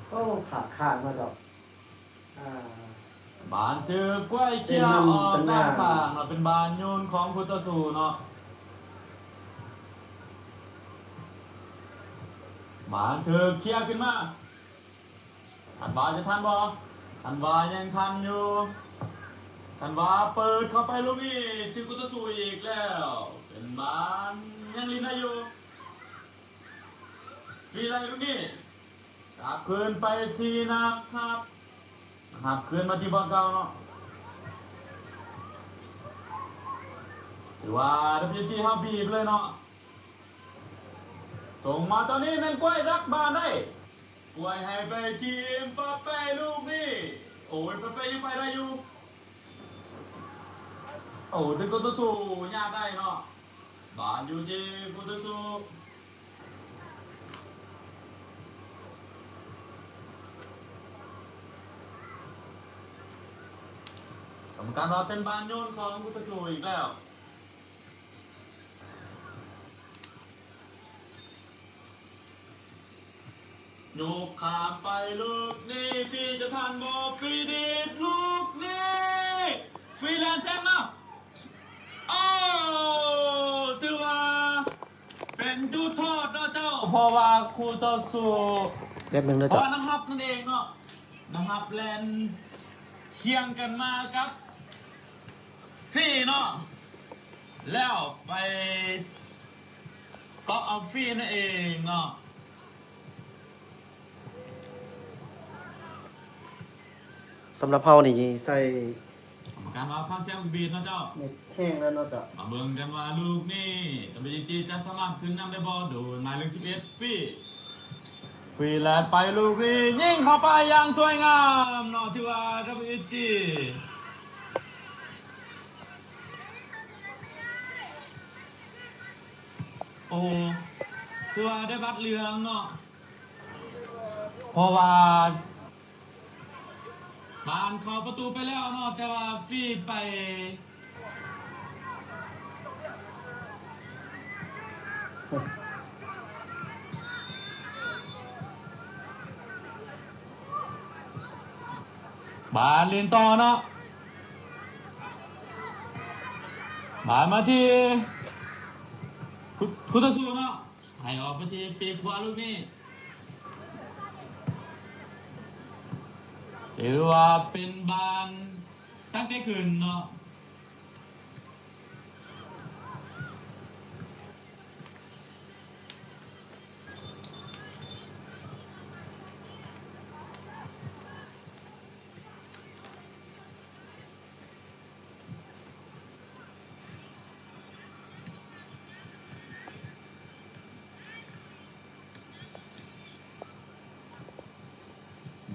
ໂອ້ ພາບຄ້າງເນາະເຈົ້າ ອ່າ ບານຖືກກວາຍເຄຍອອກດ້ານຂ້າງເນາະ ເປັນບານໂຍນຂອງຄູ່ຕໍ່ສູ້ເນາະ ບານຖືກເຄຍຂຶ້ນມາ ທັນວາຈະທັນບໍ່? ທັນວາຍັງທັນຢູ່ ທັນວາເປີດເຂົ້າໄປລູກນີ້ ຖືກຄູ່ຕໍ່ສູ້ອີກແລ້ວ ເປັນບານ ຍັງຫຼິ້ນໄດ້ຢູ່ ຟຣີໄລລູກນີ້ ກັບຄືນໄປທີ່ນັກຮັບ ນັກຮັບຄືນມາທີ່ບ່ອນເກົ່າເນາະ ຖືວ່າ WG ເຮົາບີບເລີຍເນາະ ສົ່ງມາຕອນນີ້ແມ່ນກວຍດັກບານໄດ້ ກວຍໃຫ້ໄປທີ່ເອັມບາເປລູກນີ້ ໂອ້ ເອັມບາເປຍັງໄປໄດ້ຢູ່ ໂອ້ ຖືກຄູ່ຕໍ່ສູ້ຍາດໄດ້ເນາະ ບານຢູ່ທີ່ຄູ່ຕໍ່ສູ້ ກຳມະການວ່າເປັນບານໂຍນຂອງຄູ່ຕໍ່ສູ້ອີກແລ້ວ. ຍົກຂ້າມໄປລູກນີ້ ຟຣີຈະທັນບໍ່ ຟຣີດີດລູກນີ້ ຟຣີແລ່ນແຊງມາ ໂອ້ ຖືວ່າເປັນຈຸດໂທດເນາະເຈົ້າ ເພາະວ່າຄູ່ຕໍ່ສູ້ ແປັບໜຶ່ງເດີ ເພາະວ່າ ເຈົ້າ ນັກຮັບນັ້ນເອງເນາະ ນະຄັບ ແລ່ນຄຽງກັນມາກັບຟຣີເນາະ ແລ້ວໄປເກາະເອົາຟຣີນັ້ນເອງເນາະ. ສຳລັບເຮົານີ້ໃສ່ ກຳມະການວ່າຟັງສຽງບີດເນາະເຈົ້າ ແຮງແລ້ວເນາະເຈົ້າ ມາເບິ່ງກັນວ່າລູກນີ້ WG ຈະສາມາດຂຶ້ນນຳໄດ້ບໍ່ ໂດຍໝາຍເລກສິບເອັດ ຟຣີ ຟຣີແລ່ນໄປລູກນີ້ ຍິງເຂົ້າໄປຢ່າງສວຍງາມເນາະ ຖືວ່າ WG ໂອ້ ຖືວ່າໄດ້ບັດເຫຼືອງເນາະ ເພາະວ່າ ບານເຂົ້າປະຕູໄປແລ້ວເນາະ ແຕ່ວ່າຟຣີໄປ ບານຫຼິ້ນຕໍ່ເນາະ ບານມາທີ່ຄຸ ຄຸຕະຊູເນາະ ໃຫ້ອອກໄປທີ່ປີກຂວາລູກນີ້ ຖືວ່າເປັນບານຕັ້ງແຕ່ຂຶ້ນເນາະ.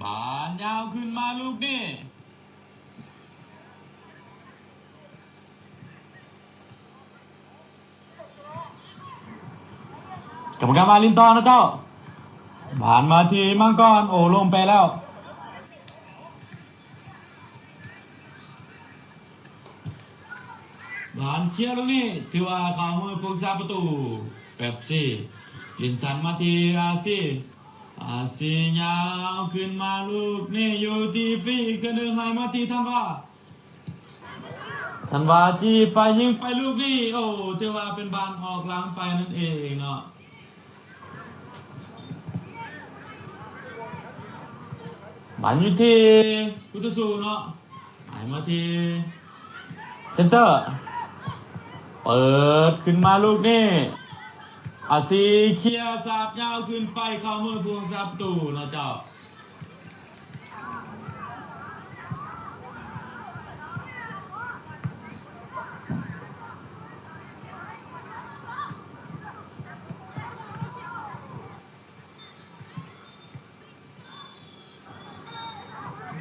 ບານຍາວຂຶ້ນມາລູກນີ້ ກຳມະການວ່າຫຼິ້ນຕໍ່ນະເຈົ້າ ບານມາທີ່ມັງກອນ ໂອ້ ລົງໄປແລ້ວ. ບານເຄຍລູກນີ້ ຖືວ່າເຂົ້າມືຜູ້ຮັກສາປະຕູ ແປັບຊີ ຫຼິ້ນສັ້ນມາທີ່ອາຊີ ອາຊີຍາວຂຶ້ນມາລູກນີ້ ຢູ່ທີ່ຟຣີ ອີກເທື່ອໜຶ່ງໃຫ້ມາທີ່ທັນວາ ທັນວາຈີ້ໄປຍິງໄປລູກນີ້ ໂອ້ ຖືວ່າເປັນບານອອກຫຼັງໄປນັ້ນເອງເນາະ. ບານຢູ່ທີ່ຄູໂຕຊູເນາະ ໃຫ້ມາທີ່ເຊັນເຕີ ເປີດຂຶ້ນມາລູກນີ້ ອາຊີເຄຍສາດຍາວຂຶ້ນໄປເຂົ້າມືຜູ້ຮັກສາປະຕູເນາະເຈົ້າ.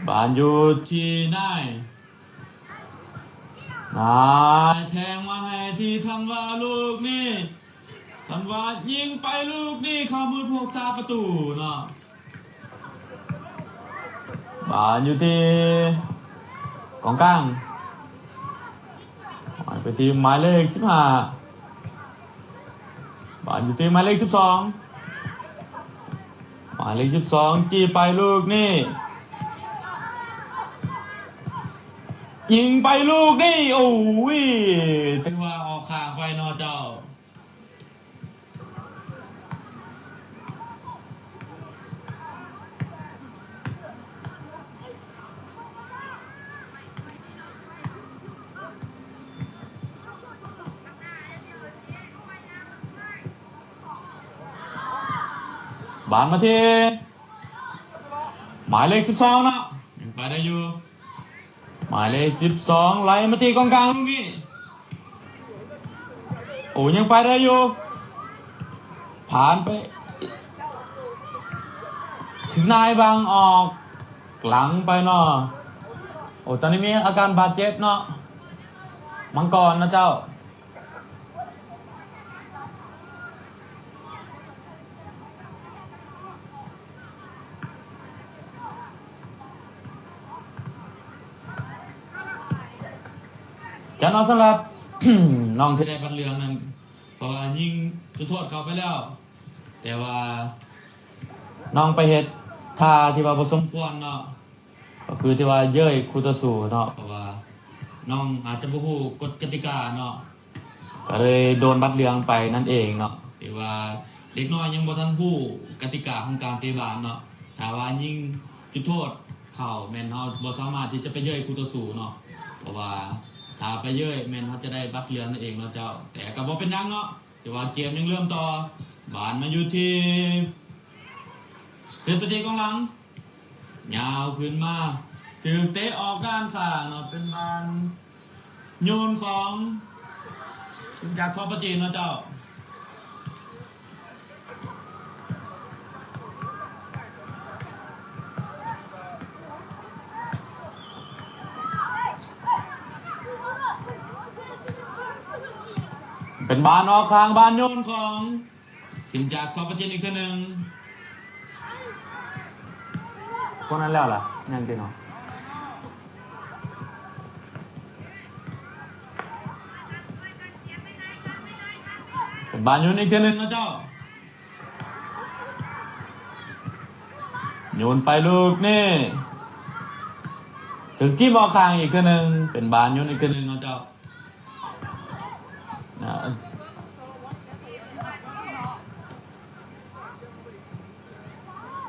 ບານຢູ່ທີ່ນາຍ ນາຍແທງມາໃຫ້ທີ່ທັນວາ ລູກນີ້ ທັນວາຍິງໄປລູກນີ້ ເຂົ້າມືຜູ້ຮັກສາປະຕູເນາະ. ບານຢູ່ທີ່ກອງກາງ ໃຫ້ໄປທີ່ໝາຍເລກສິບຫ້າ ບານຢູ່ທີ່ໝາຍເລກສິບສອງ ໝາຍເລກສິບສອງຈີ້ໄປລູກນີ້ ຍິງໄປລູກນີ້ ໂອ້ຍ ຖືວ່າອອກຂ້າງໄປເນາະເຈົ້າ. ຜ່ານມາທີ່ໝາຍເລກສິບສອງເນາະ ຍັງໄປໄດ້ຢູ່. ໝາຍເລກສິບສອງ ໄຫຼມາທີ່ກອງກາງລູກນີ້ ໂອ້ ຍັງໄປໄດ້ຢູ່ ຜ່ານໄປ ຖືກນາຍບັງອອກຫຼັງໄປເນາະ. ໂອ້ ຕອນນີ້ມີອາການບາດເຈັບເນາະ ມັງກອນນະເຈົ້າ. ຈະເນາະ ສຳລັບ ນ້ອງທີ່ໄດ້ບັດເຫຼືອງນັ້ນ ເພາະວ່າຍິງຈຸດໂທດເຂົ້າໄປແລ້ວ ແຕ່ວ່ານ້ອງໄປເຮັດທ່າທີ່ວ່າບໍ່ສົມຄວນເນາະ ກໍຄືທີ່ວ່າເຍີ້ຍຄູ່ຕໍ່ສູ້ເນາະ ເພາະວ່ານ້ອງອາດຈະບໍ່ຮູ້ກົດກະຕິກາເນາະ ກໍເລີຍໂດນບັດເຫຼືອງໄປນັ້ນເອງເນາະ. ຖືວ່າເດັກນ້ອຍຍັງບໍ່ທັນຮູ້ກະຕິກາຂອງການເຕະບານເນາະ ຖ້າວ່າຍິງຈຸດໂທດເຂົ້າແມ່ນເຮົາບໍ່ສາມາດທີ່ຈະໄປເຍີ້ຍຄູ່ຕໍ່ສູ້ເນາະ ເພາະວ່າຖ້າໄປເຍີ້ຍແມ່ນເຮົາຈະໄດ້ບັດເຫຼືອງນັ້ນເອງເນາະເຈົ້າ. ແຕ່ກໍບໍ່ເປັນຫຍັງເນາະ ແຕ່ວ່າເກມຍັງເລີ່ມຕໍ່ ບານມາຢູ່ທີ່ເສດປະຕິກອງຫຼັງ ຍາວຂຶ້ນມາ ຖືກເຕະອອກດ້ານຂ້າງເນາະ ເປັນບານໂຍນຂອງ ຈາກຊອປະຈີນເນາະເຈົ້າ. ເປັນບານອອກຂ້າງ ບານໂຍນຂອງ ຂຶ້ນຈາກຊອປະຈີນອີກເທື່ອໜຶ່ງ. ພວກນັ້ນແລ້ວລະ ຍັງຕິເນາະ. ເປັນບານໂຍນອີກເທື່ອໜຶ່ງເນາະເຈົ້າ. ໂຍນໄປລູກນີ້ ຖືກຈິ້ມອອກຂ້າງອີກເທື່ອໜຶ່ງ. ເປັນບານໂຍນອີກເທື່ອໜຶ່ງເນາະເຈົ້າ.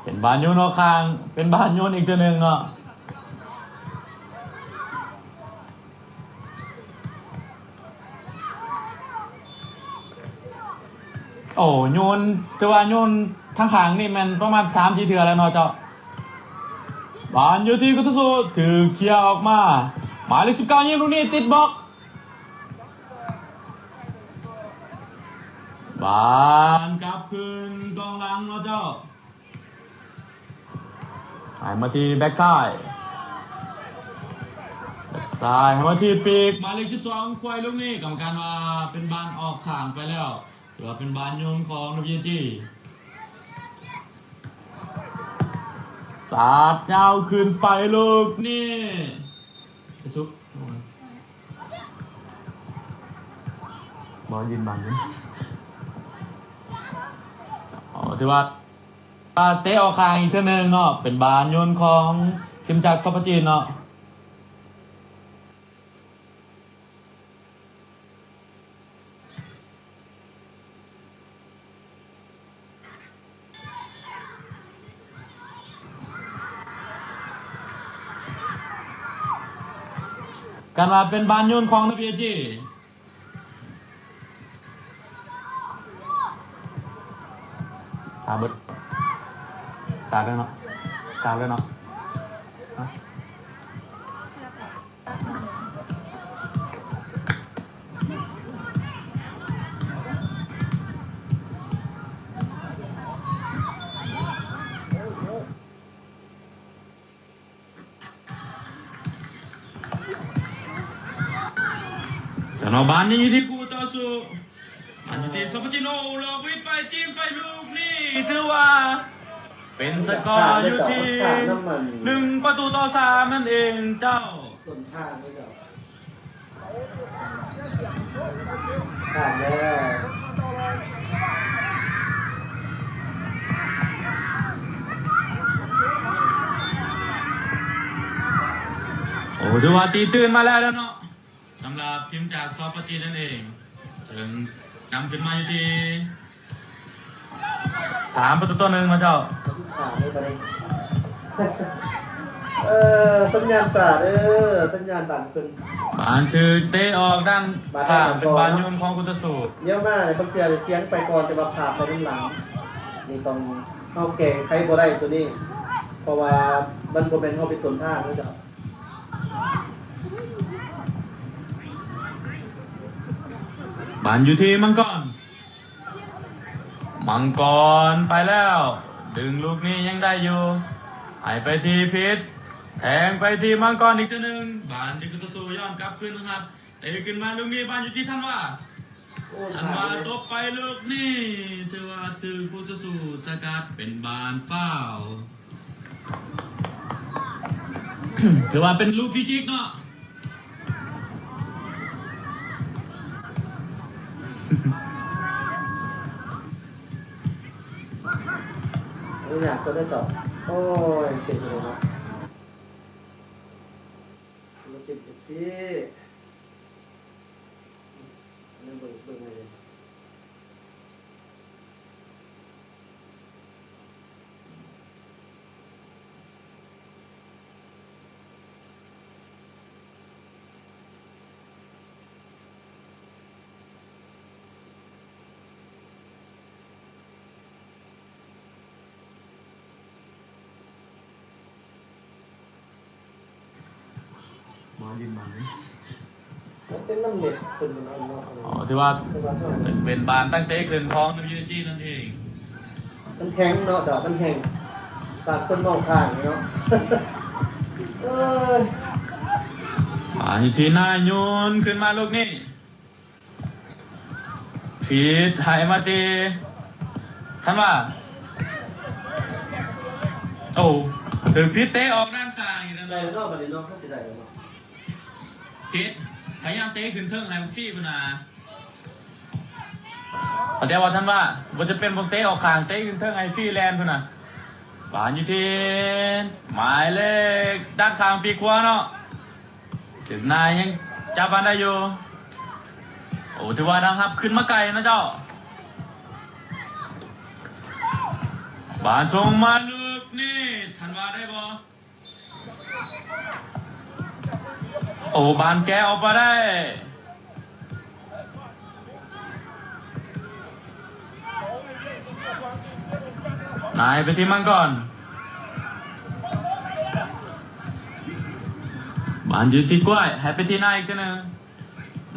ເປັນບານໂຍນອອກຂ້າງ ເປັນບານໂຍນອີກເທື່ອໜຶ່ງເນາະ. ໂອ້ ໂຍນ ຖືວ່າໂຍນທາງຂ້າງນີ້ແມ່ນປະມານສາມສີ່ເທື່ອແລ້ວເນາະເຈົ້າ. ບານຢູ່ທີ່ກຸດທະສຸ ຖືກເຄຍອອກມາ ໝາຍເລກສິບເກົ້າ ຍິງລູກນີ້ຕິດບລັອກ. ບານກັບຄືນກອງຫຼັງເນາະເຈົ້າ. ໃຫ້ມາທີ່ແບັກຊ້າຍ ແບັກຊ້າຍໃຫ້ມາທີ່ປີກ ໝາຍເລກສິບສອງ ຄວາຍລູກນີ້ ກຳມະການວ່າເປັນບານອອກຂ້າງໄປແລ້ວ ຖືວ່າເປັນບານໂຍນຂອງ ນະເວຍຈີ ສາດຍາວຂຶ້ນໄປລູກນີ້ ໄປສຸ ບໍ່ຢືນບັງຢູ່ ໂອ້ ຖືວ່າ ເຕະອອກຂ້າງອີກເທື່ອໜຶ່ງເນາະ ເປັນບານໂຍນຂອງທີມຈາກຊອບປະຈີນເນາະ. ການວ່າເປັນບານໂຍນຂອງ ນະເວຍຈີ. ສາເບິດ ສາເລີຍເນາະ ສາເລີຍເນາະ. ຈະເນາະ ບານນີ້ຢູ່ທີ່ຄູ່ຕໍ່ສູ້ ບານຢູ່ທີ່ຊອບປະຈີນ ໂອ້ ຫຼອກວິດໄປ ຈິ້ມໄປລູກນີ້ ຖືວ່າເປັນສະກໍຢູ່ທີ່ໜຶ່ງປະຕູຕໍ່ສາມນັ້ນເອງເຈົ້າ. ຕົ້ນທາງເລີຍເຈົ້າ. ຂ້າມແລ້ວ ໂອ້ ຖືວ່າຕີຕື່ນມາແລ້ວເນາະ ສຳລັບທີມຈາກຊອບປະຈີນນັ້ນເອງ ເຊິ່ງນຳຂຶ້ນມາຢູ່ທີ່ ສາມປະຕູຕໍ່ໜຶ່ງເນາະເຈົ້າ. ເອີ ສັນຍານສາດ ເອີ ສັນຍານບານເພິ່ນ ບານຖືກເຕະອອກດ້ານຂ້າງ ເປັນບານໂຍນຂອງຄູ່ຕໍ່ສູ້. ແນວມາບາງເທື່ອສຽງໄປກ່ອນ ແຕ່ວ່າພາບໄປນຳຫຼັງ ນີ້ຕ້ອງ ເຮົາແກ້ໄຂບໍ່ໄດ້ໂຕນີ້ ເພາະວ່າມັນບໍ່ແມ່ນເຮົາເປັນຕົ້ນທາງເນາະເຈົ້າ. ບານຢູ່ທີ່ມັງກອນ ມັງກອນໄປແລ້ວ ດຶງລູກນີ້ຍັງໄດ້ຢູ່ ໃຫ້ໄປທີ່ພິດ ແທງໄປທີ່ມັງກອນອີກເທື່ອໜຶ່ງ ບານທີ່ກະຕະຊູຍ້ອນກັບຄືນນະຄັບ ເຕະຂຶ້ນມາລູກນີ້ ບານຢູ່ທີ່ທັນວາ ໂອ້ ທັນວາຕົບໄປລູກນີ້ ຖືວ່າຖືກຜູ້ຕໍ່ສູ້ສະກັດເປັນບານຟາວ ຖືວ່າເປັນລູກຟຣີຄິກເນາະ. ໂອ້ຍ ຢາກກໍໄດ້ຕໍ່ ໂອ້ຍ ເກັ່ງເລີຍເນາະ ມັນເປັນຈັ່ງຊີ້ ເບິ່ງ ເບິ່ງໃຫ້ແດ່. ບໍ່ຫຼິ້ນມັນເດ້ ມັນເປັນນ້ຳເນັດເພິ່ນເນາະ. ອໍ ຖືວ່າເປັນບານຕັ້ງເຕະຂຶ້ນຂອງ WG ນັ້ນເອງ. ມັນແຮງເນາະ ດອກມັນແຮງ ປາກຄົນມອງຂ້າງເນາະ. ເອີຍ ມາຢູ່ທີ່ນາຍຍົນ ຂຶ້ນມາລູກນີ້ ຜິດໃຫ້ມາຕິ ທັນວາ ໂອ້ ຖືກຜິດເຕະອອກດ້ານຂ້າງອີກແລ້ວ ໄດ້ແລ້ວເນາະ ບັດນີ້ເນາະ ຄືຊິໄດ້ແລ້ວເນາະ. ຜິດ ພະຍາຍາມເຕະຂຶ້ນເທິງໃຫ້ມັນຟຣີພຸ້ນນະ ເຂົ້າໃຈວ່າທັນວາ ບໍ່ຈຳເປັນຕ້ອງເຕະອອກຂ້າງ ເຕະຂຶ້ນເທິງໃຫ້ຟຣີແລ່ນພຸ້ນນະ. ບານຢູ່ທີ່ໝາຍເລກດ້ານຂ້າງປີກຂວາເນາະ ຖືກນາຍຍັງຈັບບານໄດ້ຢູ່. ໂອ້ ຖືວ່າທາງຮັບຂຶ້ນມາໄກເນາະເຈົ້າ. ບານສົ່ງມາລູກນີ້ ທັນວາໄດ້ບໍ່? ໂອ້ ບານແກະອອກມາໄດ້. ນາຍໄປທີ່ມັງກອນ ບານຢູ່ທີ່ກ້ວຍ ໃຫ້ໄປທີ່ນາຍອີກເທື່ອໜຶ່ງ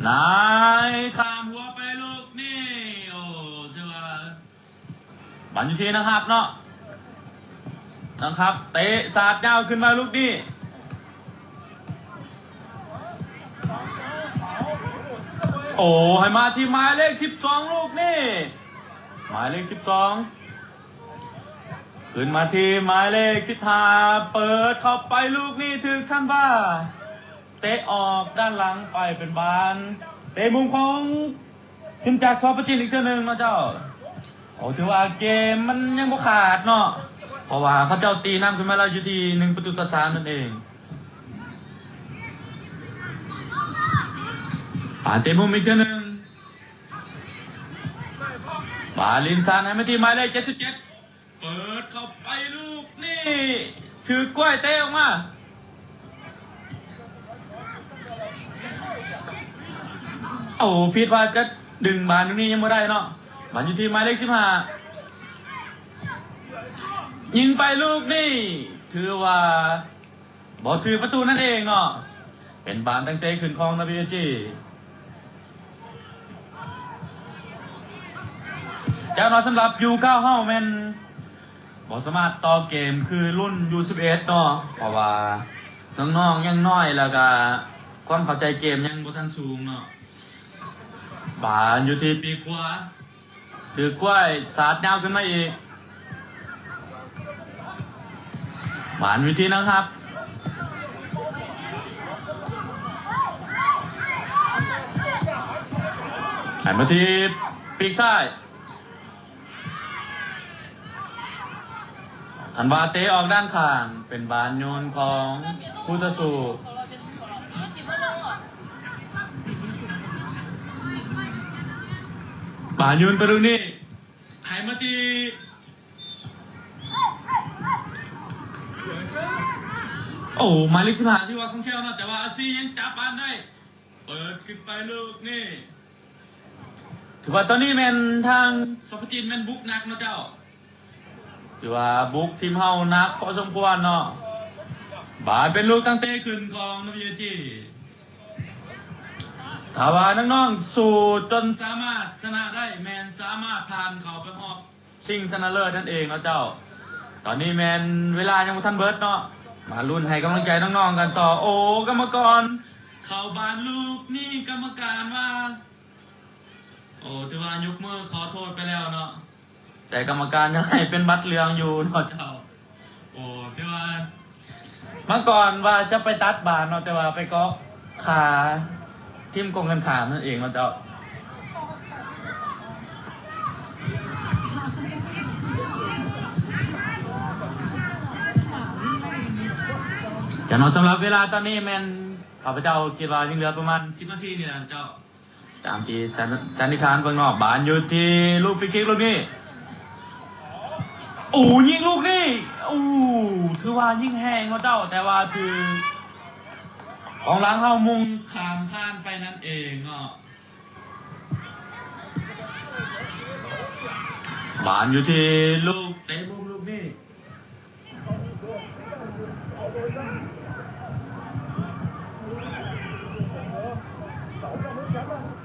ນາຍຂ້າມຫົວໄປລູກນີ້ ໂອ້ ຖືວ່າ ບານຢູ່ທີ່ນັກຮັບເນາະ ນັກຮັບເຕະສາດຍາວຂຶ້ນມາລູກນີ້ ໂອ້ ໃຫ້ມາທີ່ໝາຍເລກສິບສອງ ລູກນີ້ ໝາຍເລກສິບສອງ ຂຶ້ນມາທີ່ໝາຍເລກສິບຫ້າ ເປີດເຂົ້າໄປລູກນີ້ ຖືກທັນວາເຕະອອກດ້ານຫຼັງໄປເປັນບານເຕະມຸມຂອງທີມຈາກ ສປ ຈີນ ອີກເທື່ອໜຶ່ງເນາະເຈົ້າ. ໂອ້ ຖືວ່າເກມມັນຍັງບໍ່ຂາດເນາະ ເພາະວ່າເຂົາເຈົ້າຕີນຳຂຶ້ນມາແລ້ວຢູ່ທີ່ໜຶ່ງປະຕູຕໍ່ສາມນັ້ນເອງ. ບານເຕະມຸມອີກເທື່ອໜຶ່ງ ບານຫຼິ້ນສານໃຫ້ມາທີ່ໝາຍເລກເຈັດສິບເຈັດ ເປີດເຂົ້າໄປລູກນີ້ ຖືກກ້ວຍເຕະອອກມາ. ໂອ້ ຜິດວ່າຈະດຶງບານລູກນີ້ຍັງບໍ່ໄດ້ເນາະ ບານຢູ່ທີ່ໝາຍເລກສິບຫ້າ ຍິງໄປລູກນີ້ ຖືວ່າ ບໍ່ຊື່ປະຕູນັ້ນເອງເນາະ ເປັນບານຕັ້ງເຕະຂຶ້ນຂອງ WG. ຈາກນັ້ນສຳລັບ ຢູເກົ້າ ເຮົາແມ່ນບໍ່ສາມາດຕໍ່ເກມຄືລຸ້ນ ຢູສິບເອັດ ເນາະ ເພາະວ່ານ້ອງໆຍັງນ້ອຍ ແລ້ວກະຄວາມເຂົ້າໃຈເກມຍັງບໍ່ທັນສູງເນາະ. ບານຢູ່ທີ່ປີກຂວາ ຖືກກ້ວຍສາດຍາວຂຶ້ນມາອີກ ບານຢູ່ທີ່ນັກຮັບ ໃຫ້ມາທີ່ປີກຊ້າຍ ທັນວາເຕະອອກດ້ານຂ້າງ ເປັນບານໂຍນຂອງຄູ່ຕໍ່ສູ້. ບານໂຍນໄປລູກນີ້ ໃຫ້ມາທີ່ ໂອ້ ໝາຍເລກສິບຫ້າ ຖືວ່າຄ່ອນແຄ້ວເນາະ ແຕ່ວ່າອາຊີຍັງຈັບບານໄດ້ ເປີດຂຶ້ນໄປລູກນີ້ ຖືວ່າຕອນນີ້ແມ່ນທາງສປ ຈີນແມ່ນບຸກໜັກເນາະເຈົ້າ. ຖືວ່າບຸກທີມເຮົາໜັກພໍສົມຄວນເນາະ. ບາດເປັນລູກຕັ້ງເຕະຂຶ້ນຂອງ NWAG. ຖ້າວ່ານ້ອງໆສູ້ຈົນສາມາດຊະນະໄດ້ ແມ່ນສາມາດຜ່ານເຂົ້າໄປຮອບຊິງຊະນະເລີດນັ້ນເອງເນາະເຈົ້າ. ຕອນນີ້ແມ່ນເວລາຍັງບໍ່ທັນເບິດເນາະ. ມາລຸ້ນໃຫ້ກຳລັງໃຈນ້ອງໆກັນຕໍ່. ໂອ້ ກຳມະກອນເຂົ້າບານລູກນີ້ ກຳມະການວ່າ ໂອ້ ຖືວ່າຍົກມືຂໍໂທດໄປແລ້ວເນາະ. ແຕ່ກຳມະການຍັງໃຫ້ເປັນບັດເຫຼືອງຢູ່ເນາະເຈົ້າ. ໂອ້ ແຕ່ວ່າ ມັນກ່ອນວ່າຈະໄປຕັດບານເນາະ ແຕ່ວ່າໄປເກາະຂາທີມກົງກັນຂ້າມນັ້ນເອງເນາະເຈົ້າ. ຈະເນາະ ສຳລັບເວລາຕອນນີ້ແມ່ນ ຂ້າພະເຈົ້າຄິດວ່າຍັງເຫຼືອປະມານສິບນາທີນີ້ແຫຼະເຈົ້າ. ຕາມທີ່ສັນ ສັນນິຖານເບິ່ງເນາະ. ບານຢູ່ທີ່ລູກຟຣີຄິກລູກນີ້. ໂອ້ ຍິງລູກນີ້. ໂອ້ ຖືວ່າຍິງແຮງເນາະເຈົ້າ ແຕ່ວ່າຖືກກອງຫຼັງເຮົາມຸງຂ້າມຄານໄປນັ້ນເອງເນາະ. ບານຢູ່ທີ່ລູກເຕະມຸມລູກນີ້.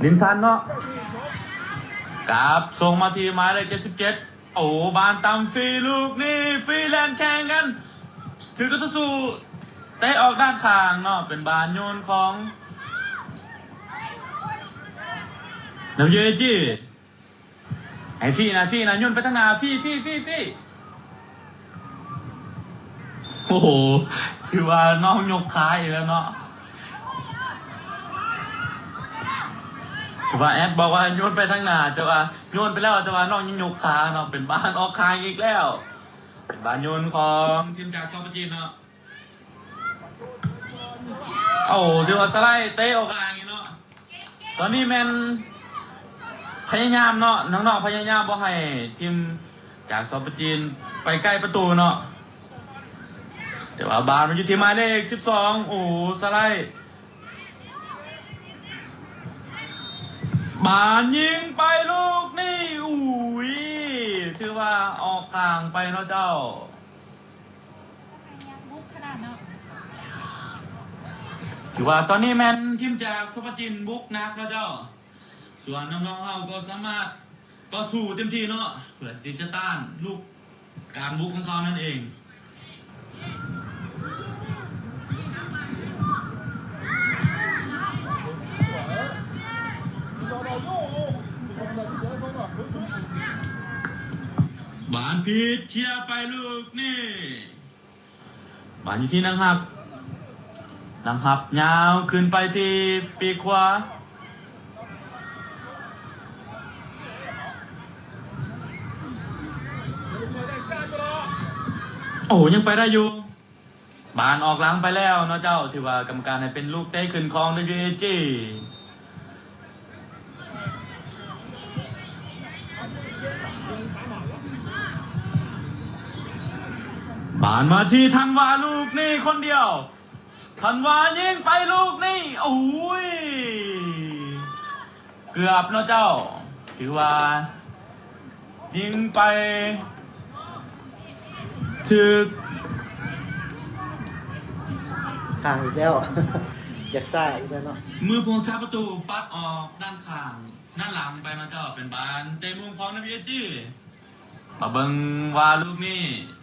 ລິນຊັນເນາະ ກັບສົ່ງມາທີ່ໝາຍເລກເຈັດສິບເຈັດ. ໂອ້ ບານຕຳຟຣີລູກນີ້ ຟຣີແລນແຂ່ງກັນ ຖືກກະຕູສູ້ເຕະອອກດ້ານຂ້າງເນາະ. ເປັນບານໂຍນຂອງ NWAG. ໃຫ້ຟຣີນະ ຟຣີນະ ໂຍນໄປທາງໜ້າ ຟຣີ ຟຣີ ຟຣີ ຟຣີ. ໂອ້ໂຫ ຖືວ່ານ້ອງຍົກຂາອີກແລ້ວເນາະ. ຖືວ່າແອດບອກວ່າໂຍນໄປທາງໜ້າ ແຕ່ວ່າໂຍນໄປແລ້ວ ແຕ່ວ່ານ້ອງຍັງຍົກຂາເນາະ. ເປັນບານອອກຂ້າງອີກແລ້ວ. ເປັນບານໂຍນຂອງທີມຈາກສປຈີນເນາະ. ໂອ້ ຖືວ່າສະໄລເຕະອອກຫ່າງຢູ່ເນາະ. ຕອນນີ້ແມ່ນພະຍາຍາມເນາະ ນ້ອງໆພະຍາຍາມບໍ່ໃຫ້ທີມຈາກສປຈີນໄປໃກ້ປະຕູເນາະ. ແຕ່ວ່າບານມາຢູ່ທີ່ໝາຍເລກສິບສອງ. ໂອ້ ສະໄລ ບານຍິງໄປລູກນີ້. ອຸ້ຍ ຖືວ່າອອກຂ້າງໄປເນາະເຈົ້າ. ຖືວ່າຕອນນີ້ແມ່ນທີມຈາກສປຈີນບຸກໜັກແລ້ວເຈົ້າ. ສ່ວນນ້ອງໆເຮົາກໍສາມາດຕໍ່ສູ້ເຕັມທີ່ເນາະ ເພື່ອທີ່ຈະຕ້ານລູກການບຸກຂອງເຂົານັ້ນເອງ. ບານຜິດເຄຍໄປລູກນີ້. ບານຢູ່ທີ່ນັກຮັບ ນັກຮັບຍາວຂຶ້ນໄປທີ່ປີກຂວາ. ໂອ້ ຍັງໄປໄດ້ຢູ່. ບານອອກຫຼັງໄປແລ້ວເນາະເຈົ້າ. ຖືວ່າກຳມະການໃຫ້ເປັນລູກເຕະຂຶ້ນຂອງ NWAG. ບານມາທີ່ທັນວາລູກນີ້ຄົນດຽວ. ທັນວາຍິງໄປລູກນີ້. ໂອ້ຍ ເກືອບເນາະເຈົ້າ. ຖືວ່າຍິງໄປ ຖືກ ຂ້າງອີກແລ້ວ ຢາກຊ້າອີກແລ້ວເນາະ. ມືຜູ້ຮັກສາປະຕູປັດອອກດ້ານຂ້າງ ດ້ານຫຼັງໄປເນາະເຈົ້າ. ເປັນບານເຕະມຸມຂອງ NWAG. ມາເບິ່ງວ່າລູກນີ້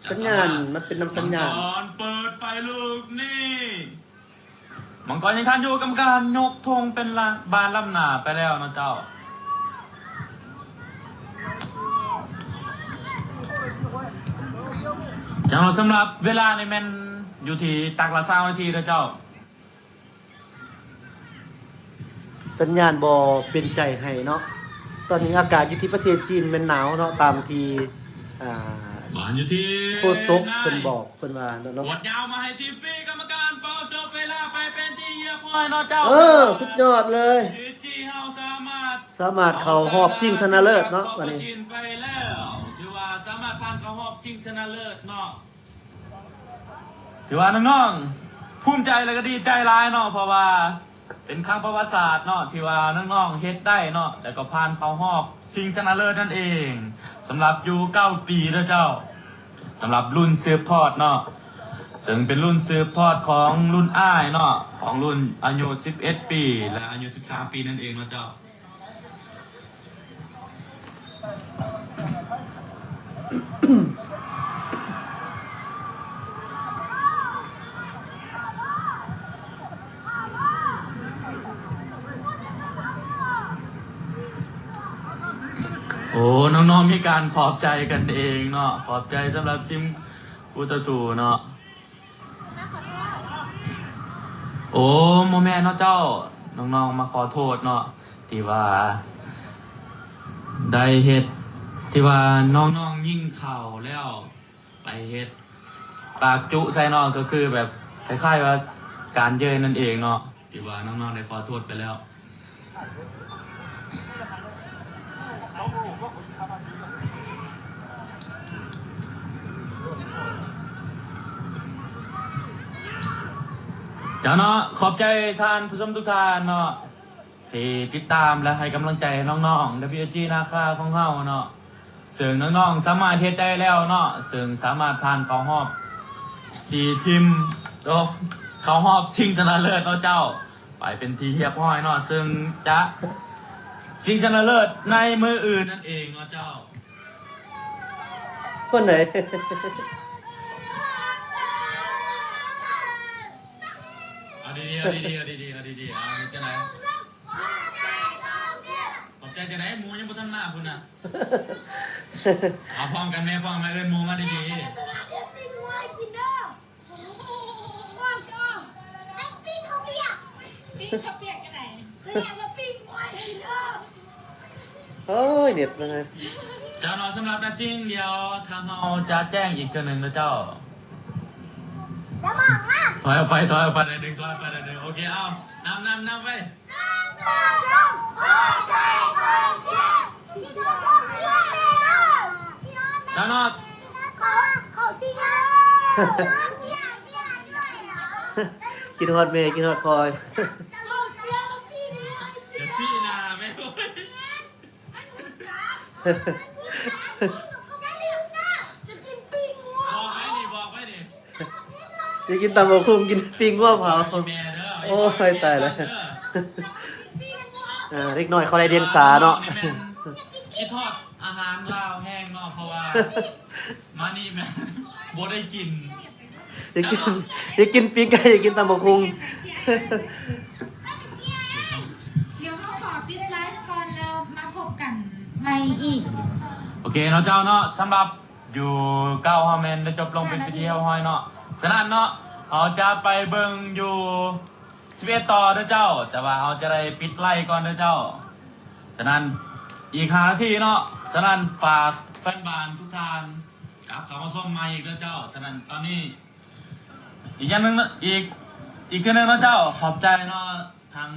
ສັນຍານ ມັນເປັນນຳສັນຍານ. ມັງກອນເປີດໄປລູກນີ້. ມັງກອນຍັງທັນຢູ່ ກຳມະການຍົກທົງເປັນບານລ້ຳໜ້າໄປແລ້ວເນາະເຈົ້າ. ຈັ່ງເນາະ ສຳລັບເວລານີ້ແມ່ນຢູ່ທີ່ຕັກລະຊາວນາທີເດີເຈົ້າ. ສັນຍານບໍ່ເປັນໃຈໃຫ້ເນາະ. ຕອນນີ້ອາກາດຢູ່ທີ່ປະເທດຈີນແມ່ນໜາວເນາະ ຕາມທີ່ ອ່າ ໂຄສົກເພິ່ນບອກ ເພິ່ນວ່າເນາະ. ກວດຍາວມາໃຫ້ທີມຟຣີ ກຳມະການເປົ່າຈົບເວລາໄປເປັນທີ່ຮຽບຮ້ອຍເນາະເຈົ້າ. ເອີ ສຸດຍອດເລີຍ. ເຮົາສາມາດ ສາມາດເຂົ້າຮອບຊິງຊະນະເລີດເນາະ ບາດນີ້ ໄປແລ້ວ. ຖືວ່າສາມາດຜ່ານເຂົ້າຮອບຊິງຊະນະເລີດເນາະ. ຖືວ່ານ້ອງໆພູມໃຈ ແລະ ກໍດີໃຈຫຼາຍເນາະ ເພາະວ່າເປັນຄັ້ງປະຫວັດສາດເນາະ ທີ່ວ່ານ້ອງໆເຮັດໄດ້ເນາະ ແລ້ວກໍຜ່ານເຂົ້າຮອບຊິງຊະນະເລີດນັ້ນເອງ ສຳລັບຢູ່ເກົ້າປີເດີເຈົ້າ. ສຳລັບລຸ້ນສືບທອດເນາະ ເຊິ່ງເປັນລຸ້ນສືບທອດຂອງລຸ້ນອ້າຍເນາະ ຂອງລຸ້ນອາຍຸສິບເອັດປີ ແລະ ອາຍຸສິບສາມປີນັ້ນເອງເນາະເຈົ້າ. ໂອ້ ນ້ອງໆ ມີການຂອບໃຈກັນເອງເນາະ ຂອບໃຈສຳລັບທີມຄູ່ຕໍ່ສູ້ເນາະ. ໂອ້ ບໍ່ແມ່ນເນາະເຈົ້າ ນ້ອງໆ ມາຂໍໂທດເນາະ ທີ່ວ່າໄດ້ເຮັດ ທີ່ວ່ານ້ອງໆຍິງເຂົ້າແລ້ວ ໄປເຮັດປາກຈຸໃສ່ເນາະ ກໍຄືແບບຄ້າຍໆວ່າການເຍີ້ຍນັ້ນເອງເນາະ ທີ່ວ່ານ້ອງໆໄດ້ຂໍໂທດໄປແລ້ວ. ເຈົ້າເນາະ ຂອບໃຈທ່ານຜູ້ຊົມທຸກທ່ານເນາະ ທີ່ຕິດຕາມ ແລະ ໃຫ້ກຳລັງໃຈນ້ອງໆ WG ນາຄາຂອງເຮົາເນາະ ເຊິ່ງນ້ອງໆສາມາດເຮັດໄດ້ແລ້ວເນາະ ເຊິ່ງສາມາດຜ່ານເຂົ້າຮອບສີ່ທີມ ໂອ້ ເຂົ້າຮອບຊິງຊະນະເລີດເນາະເຈົ້າ ໄປເປັນທີ່ຮຽບຮ້ອຍເນາະ ເຊິ່ງຈະຊິງຊະນະເລີດໃນມື້ອື່ນນັ້ນເອງເນາະເຈົ້າ. ຄົນໃດ? ເອົາດີໆ ເອົາດີໆ ເອົາດີໆ ເອົາດີໆ ເອົາຈັ່ງໃດ? ຂອບໃຈຈັ່ງໃດ? ໝູຍັງບໍ່ທັນມາພຸ້ນນະ. ເອົາພ້ອມກັນແມ່ ພ້ອມ ມາເອີ້ນໝູມາດີໆ. ໂອ້ຍ ເນັດມັນນະ. ເຈົ້າເນາະ ສຳລັບນັດຊິງ ດຽວທາງເຮົາຈະແຈ້ງອີກເທື່ອໜຶ່ງເນາະເຈົ້າ. ຖອຍອອກໄປ ຖອຍອອກໄປໜ້ອຍໜຶ່ງ ຖອຍອອກໄປໜ້ອຍໜຶ່ງ. ໂອເຄ ເອົາ ນຳ ນຳ ນຳໄປ. ເຈົ້າເນາະ ຄິດຮອດແມ່ ຄິດຮອດພໍ່. ຢ່າຊີ້ໜ້າແມ່. ບອກໄວ້ນີ້ ບອກໄວ້ນີ້. ຢາກກິນຕຳບັກຫຸ່ງ ກິນປີ້ງງົວເຜົາ. ໂອ້ຍ ຕາຍແລ້ວ. ເອີ ເດັກນ້ອຍເຂົາໄດ້ດຽງສາເນາະ. ຄິດຮອດອາຫານລາວແຮງເນາະ ເພາະວ່າມານີ້ແມ່ນບໍ່ໄດ້ກິນ. ຢາກກິນ ຢາກກິນປີ້ງໄກ່ ຢາກກິນຕຳບັກຫຸ່ງ. ດຽວເຮົາຂໍປິດໄລຟ໌ກ່ອນ ແລ້ວມາພົບກັນໃໝ່ອີກ. ໂອເຄເນາະເຈົ້າເນາະ ສຳລັບ ຢູ່ເກົ້າເຮົາແມ່ນໄດ້ຈົບລົງເປັນພິທີຮຽບຮ້ອຍເນາະ. ສະນັ້ນເນາະ ເຮົາຈະໄປເບິ່ງຢູ່ສິບເອັດຕໍ່ເດີເຈົ້າ, ແຕ່ວ່າເຮົາຈະໄດ້ປິດໄລຟ໌ກ່ອນເດີເຈົ້າ. ສະນັ້ນ ອີກຫ້ານາທີເນາະ, ສະນັ້ນຝາກແຟນບານທຸກທ່ານກັບເຂົ້າມາຊົມໃໝ່ອີກເດີເຈົ້າ. ສະນັ້ນຕອນນີ້ ອີກຢ່າງໜຶ່ງເນາະ ອີກ ອີກເທື່ອໜຶ່ງເນາະເຈົ້າ, ຂອບໃຈເນາະ ທາງ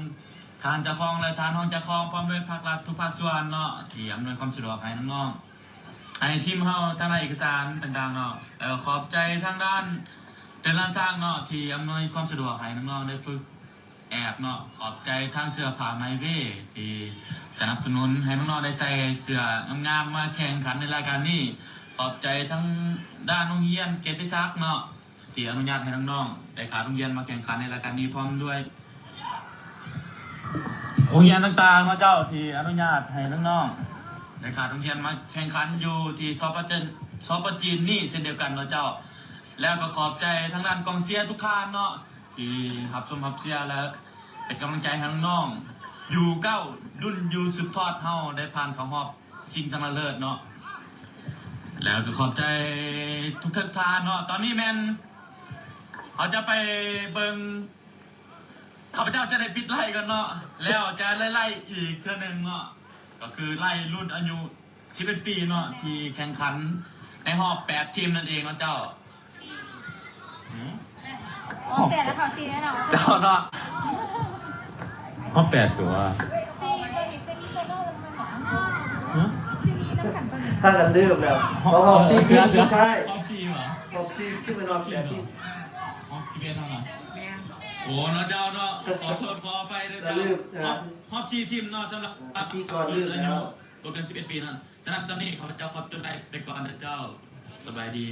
ທ່ານເຈົ້າຂອງ ແລະ ທ່ານຮອງເຈົ້າຂອງ ພ້ອມດ້ວຍພາກລັດທຸກພາກສ່ວນເນາະ ທີ່ອຳນວຍຄວາມສະດວກໃຫ້ນ້ອງໆ ໃຫ້ທີມເຮົາທາງດ້ານເອກະສານຕ່າງໆເນາະ ແລ້ວກໍຂອບໃຈທາງດ້ານເດີ່ນລ້ານຊ້າງເນາະ ທີ່ອຳນວຍຄວາມສະດວກໃຫ້ນ້ອງໆໄດ້ຝຶກແອບເນາະ. ຂອບໃຈທາງເສື້ອຜ້າໄມເວທີ່ສະໜັບສະໜູນໃຫ້ນ້ອງໆໄດ້ໃສ່ເສື້ອງາມໆມາແຂ່ງຂັນໃນລາຍການນີ້. ຂອບໃຈທາງດ້ານໂຮງຮຽນເກຍດຕິສັກເນາະ ທີ່ອະນຸຍາດໃຫ້ນ້ອງໆໄດ້ຂ້າມໂຮງຮຽນມາແຂ່ງຂັນໃນລາຍການນີ້ ພ້ອມດ້ວຍໂຮງຮຽນຕ່າງໆເນາະເຈົ້າ ທີ່ອະນຸຍາດໃຫ້ນ້ອງໆໄດ້ຂ້າມໂຮງຮຽນມາແຂ່ງຂັນຢູ່ທີ່ ສປ ຈີນ ສປ ຈີນນີ້ເຊັ່ນດຽວກັນເນາະເຈົ້າ. ແລ້ວກໍຂອບໃຈທາງດ້ານກອງເຊຍທຸກທ່ານເນາະ ທີ່ຮັບຊົມຮັບເຊຍ ແລະ ເປັນກຳລັງໃຈໃຫ້ນ້ອງໆ ຢູເກົ້າ ລຸ້ນຢູສືບທອດເຮົາໄດ້ຜ່ານເຂົ້າຮອບ ຊິງຊະນະເລີດເນາະ. ແລ້ວກໍຂອບໃຈທຸກໆທ່ານເນາະ. ຕອນນີ້ແມ່ນເຮົາຈະໄປເບິ່ງ ຂ້າພະເຈົ້າຈະໄດ້ປິດໄລຟ໌ກ່ອນເນາະ ແລ້ວຈະໄລ່ໆອີກເທື່ອໜຶ່ງເນາະ ກໍຄືໄລຟ໌ລຸ້ນອາຍຸສິບເອັດປີເນາະ ທີ່ແຂ່ງຂັນໃນຮອບແປດທີມນັ້ນເອງເນາະເຈົ້າ. ຮອບແປດແລ້ວເຂົ້າສີ່ແນ່ນອນ ເຈົ້າເນາະ ຮອບແປດຕົວະ ສີ່ຕົວນີ້ ເຊມີໂຕໂນ້ ຮະ ເຊມີນຳກັນຕົວນີ້ ພາກັນລືມແລ້ວ ຮອບ ຮອບສີ່ທີມສຸດທ້າຍ ຮອບສີ່ຫວາ ຮອບສີ່ຄືໄປຮອບແປດທີມ ຮອບສິບເອັດເທົ່ານັ້ນ ໂອ້ ເນາະເຈົ້າເນາະ ຂໍໂທດຂໍອະໄພເດີເຈົ້າ ຮອບສີ່ທີມເນາະ ສຳລັບ ເອີ ພິທີກອນລືມແລ້ວ ລົດກັນສິບເອັດປີນັ້ນ. ສະນັ້ນຕອນນີ້ຂ້າພະເຈົ້າຂໍຈົບໄລຟ໌ໄປກ່ອນເດີເຈົ້າ. ສະບາຍດີ.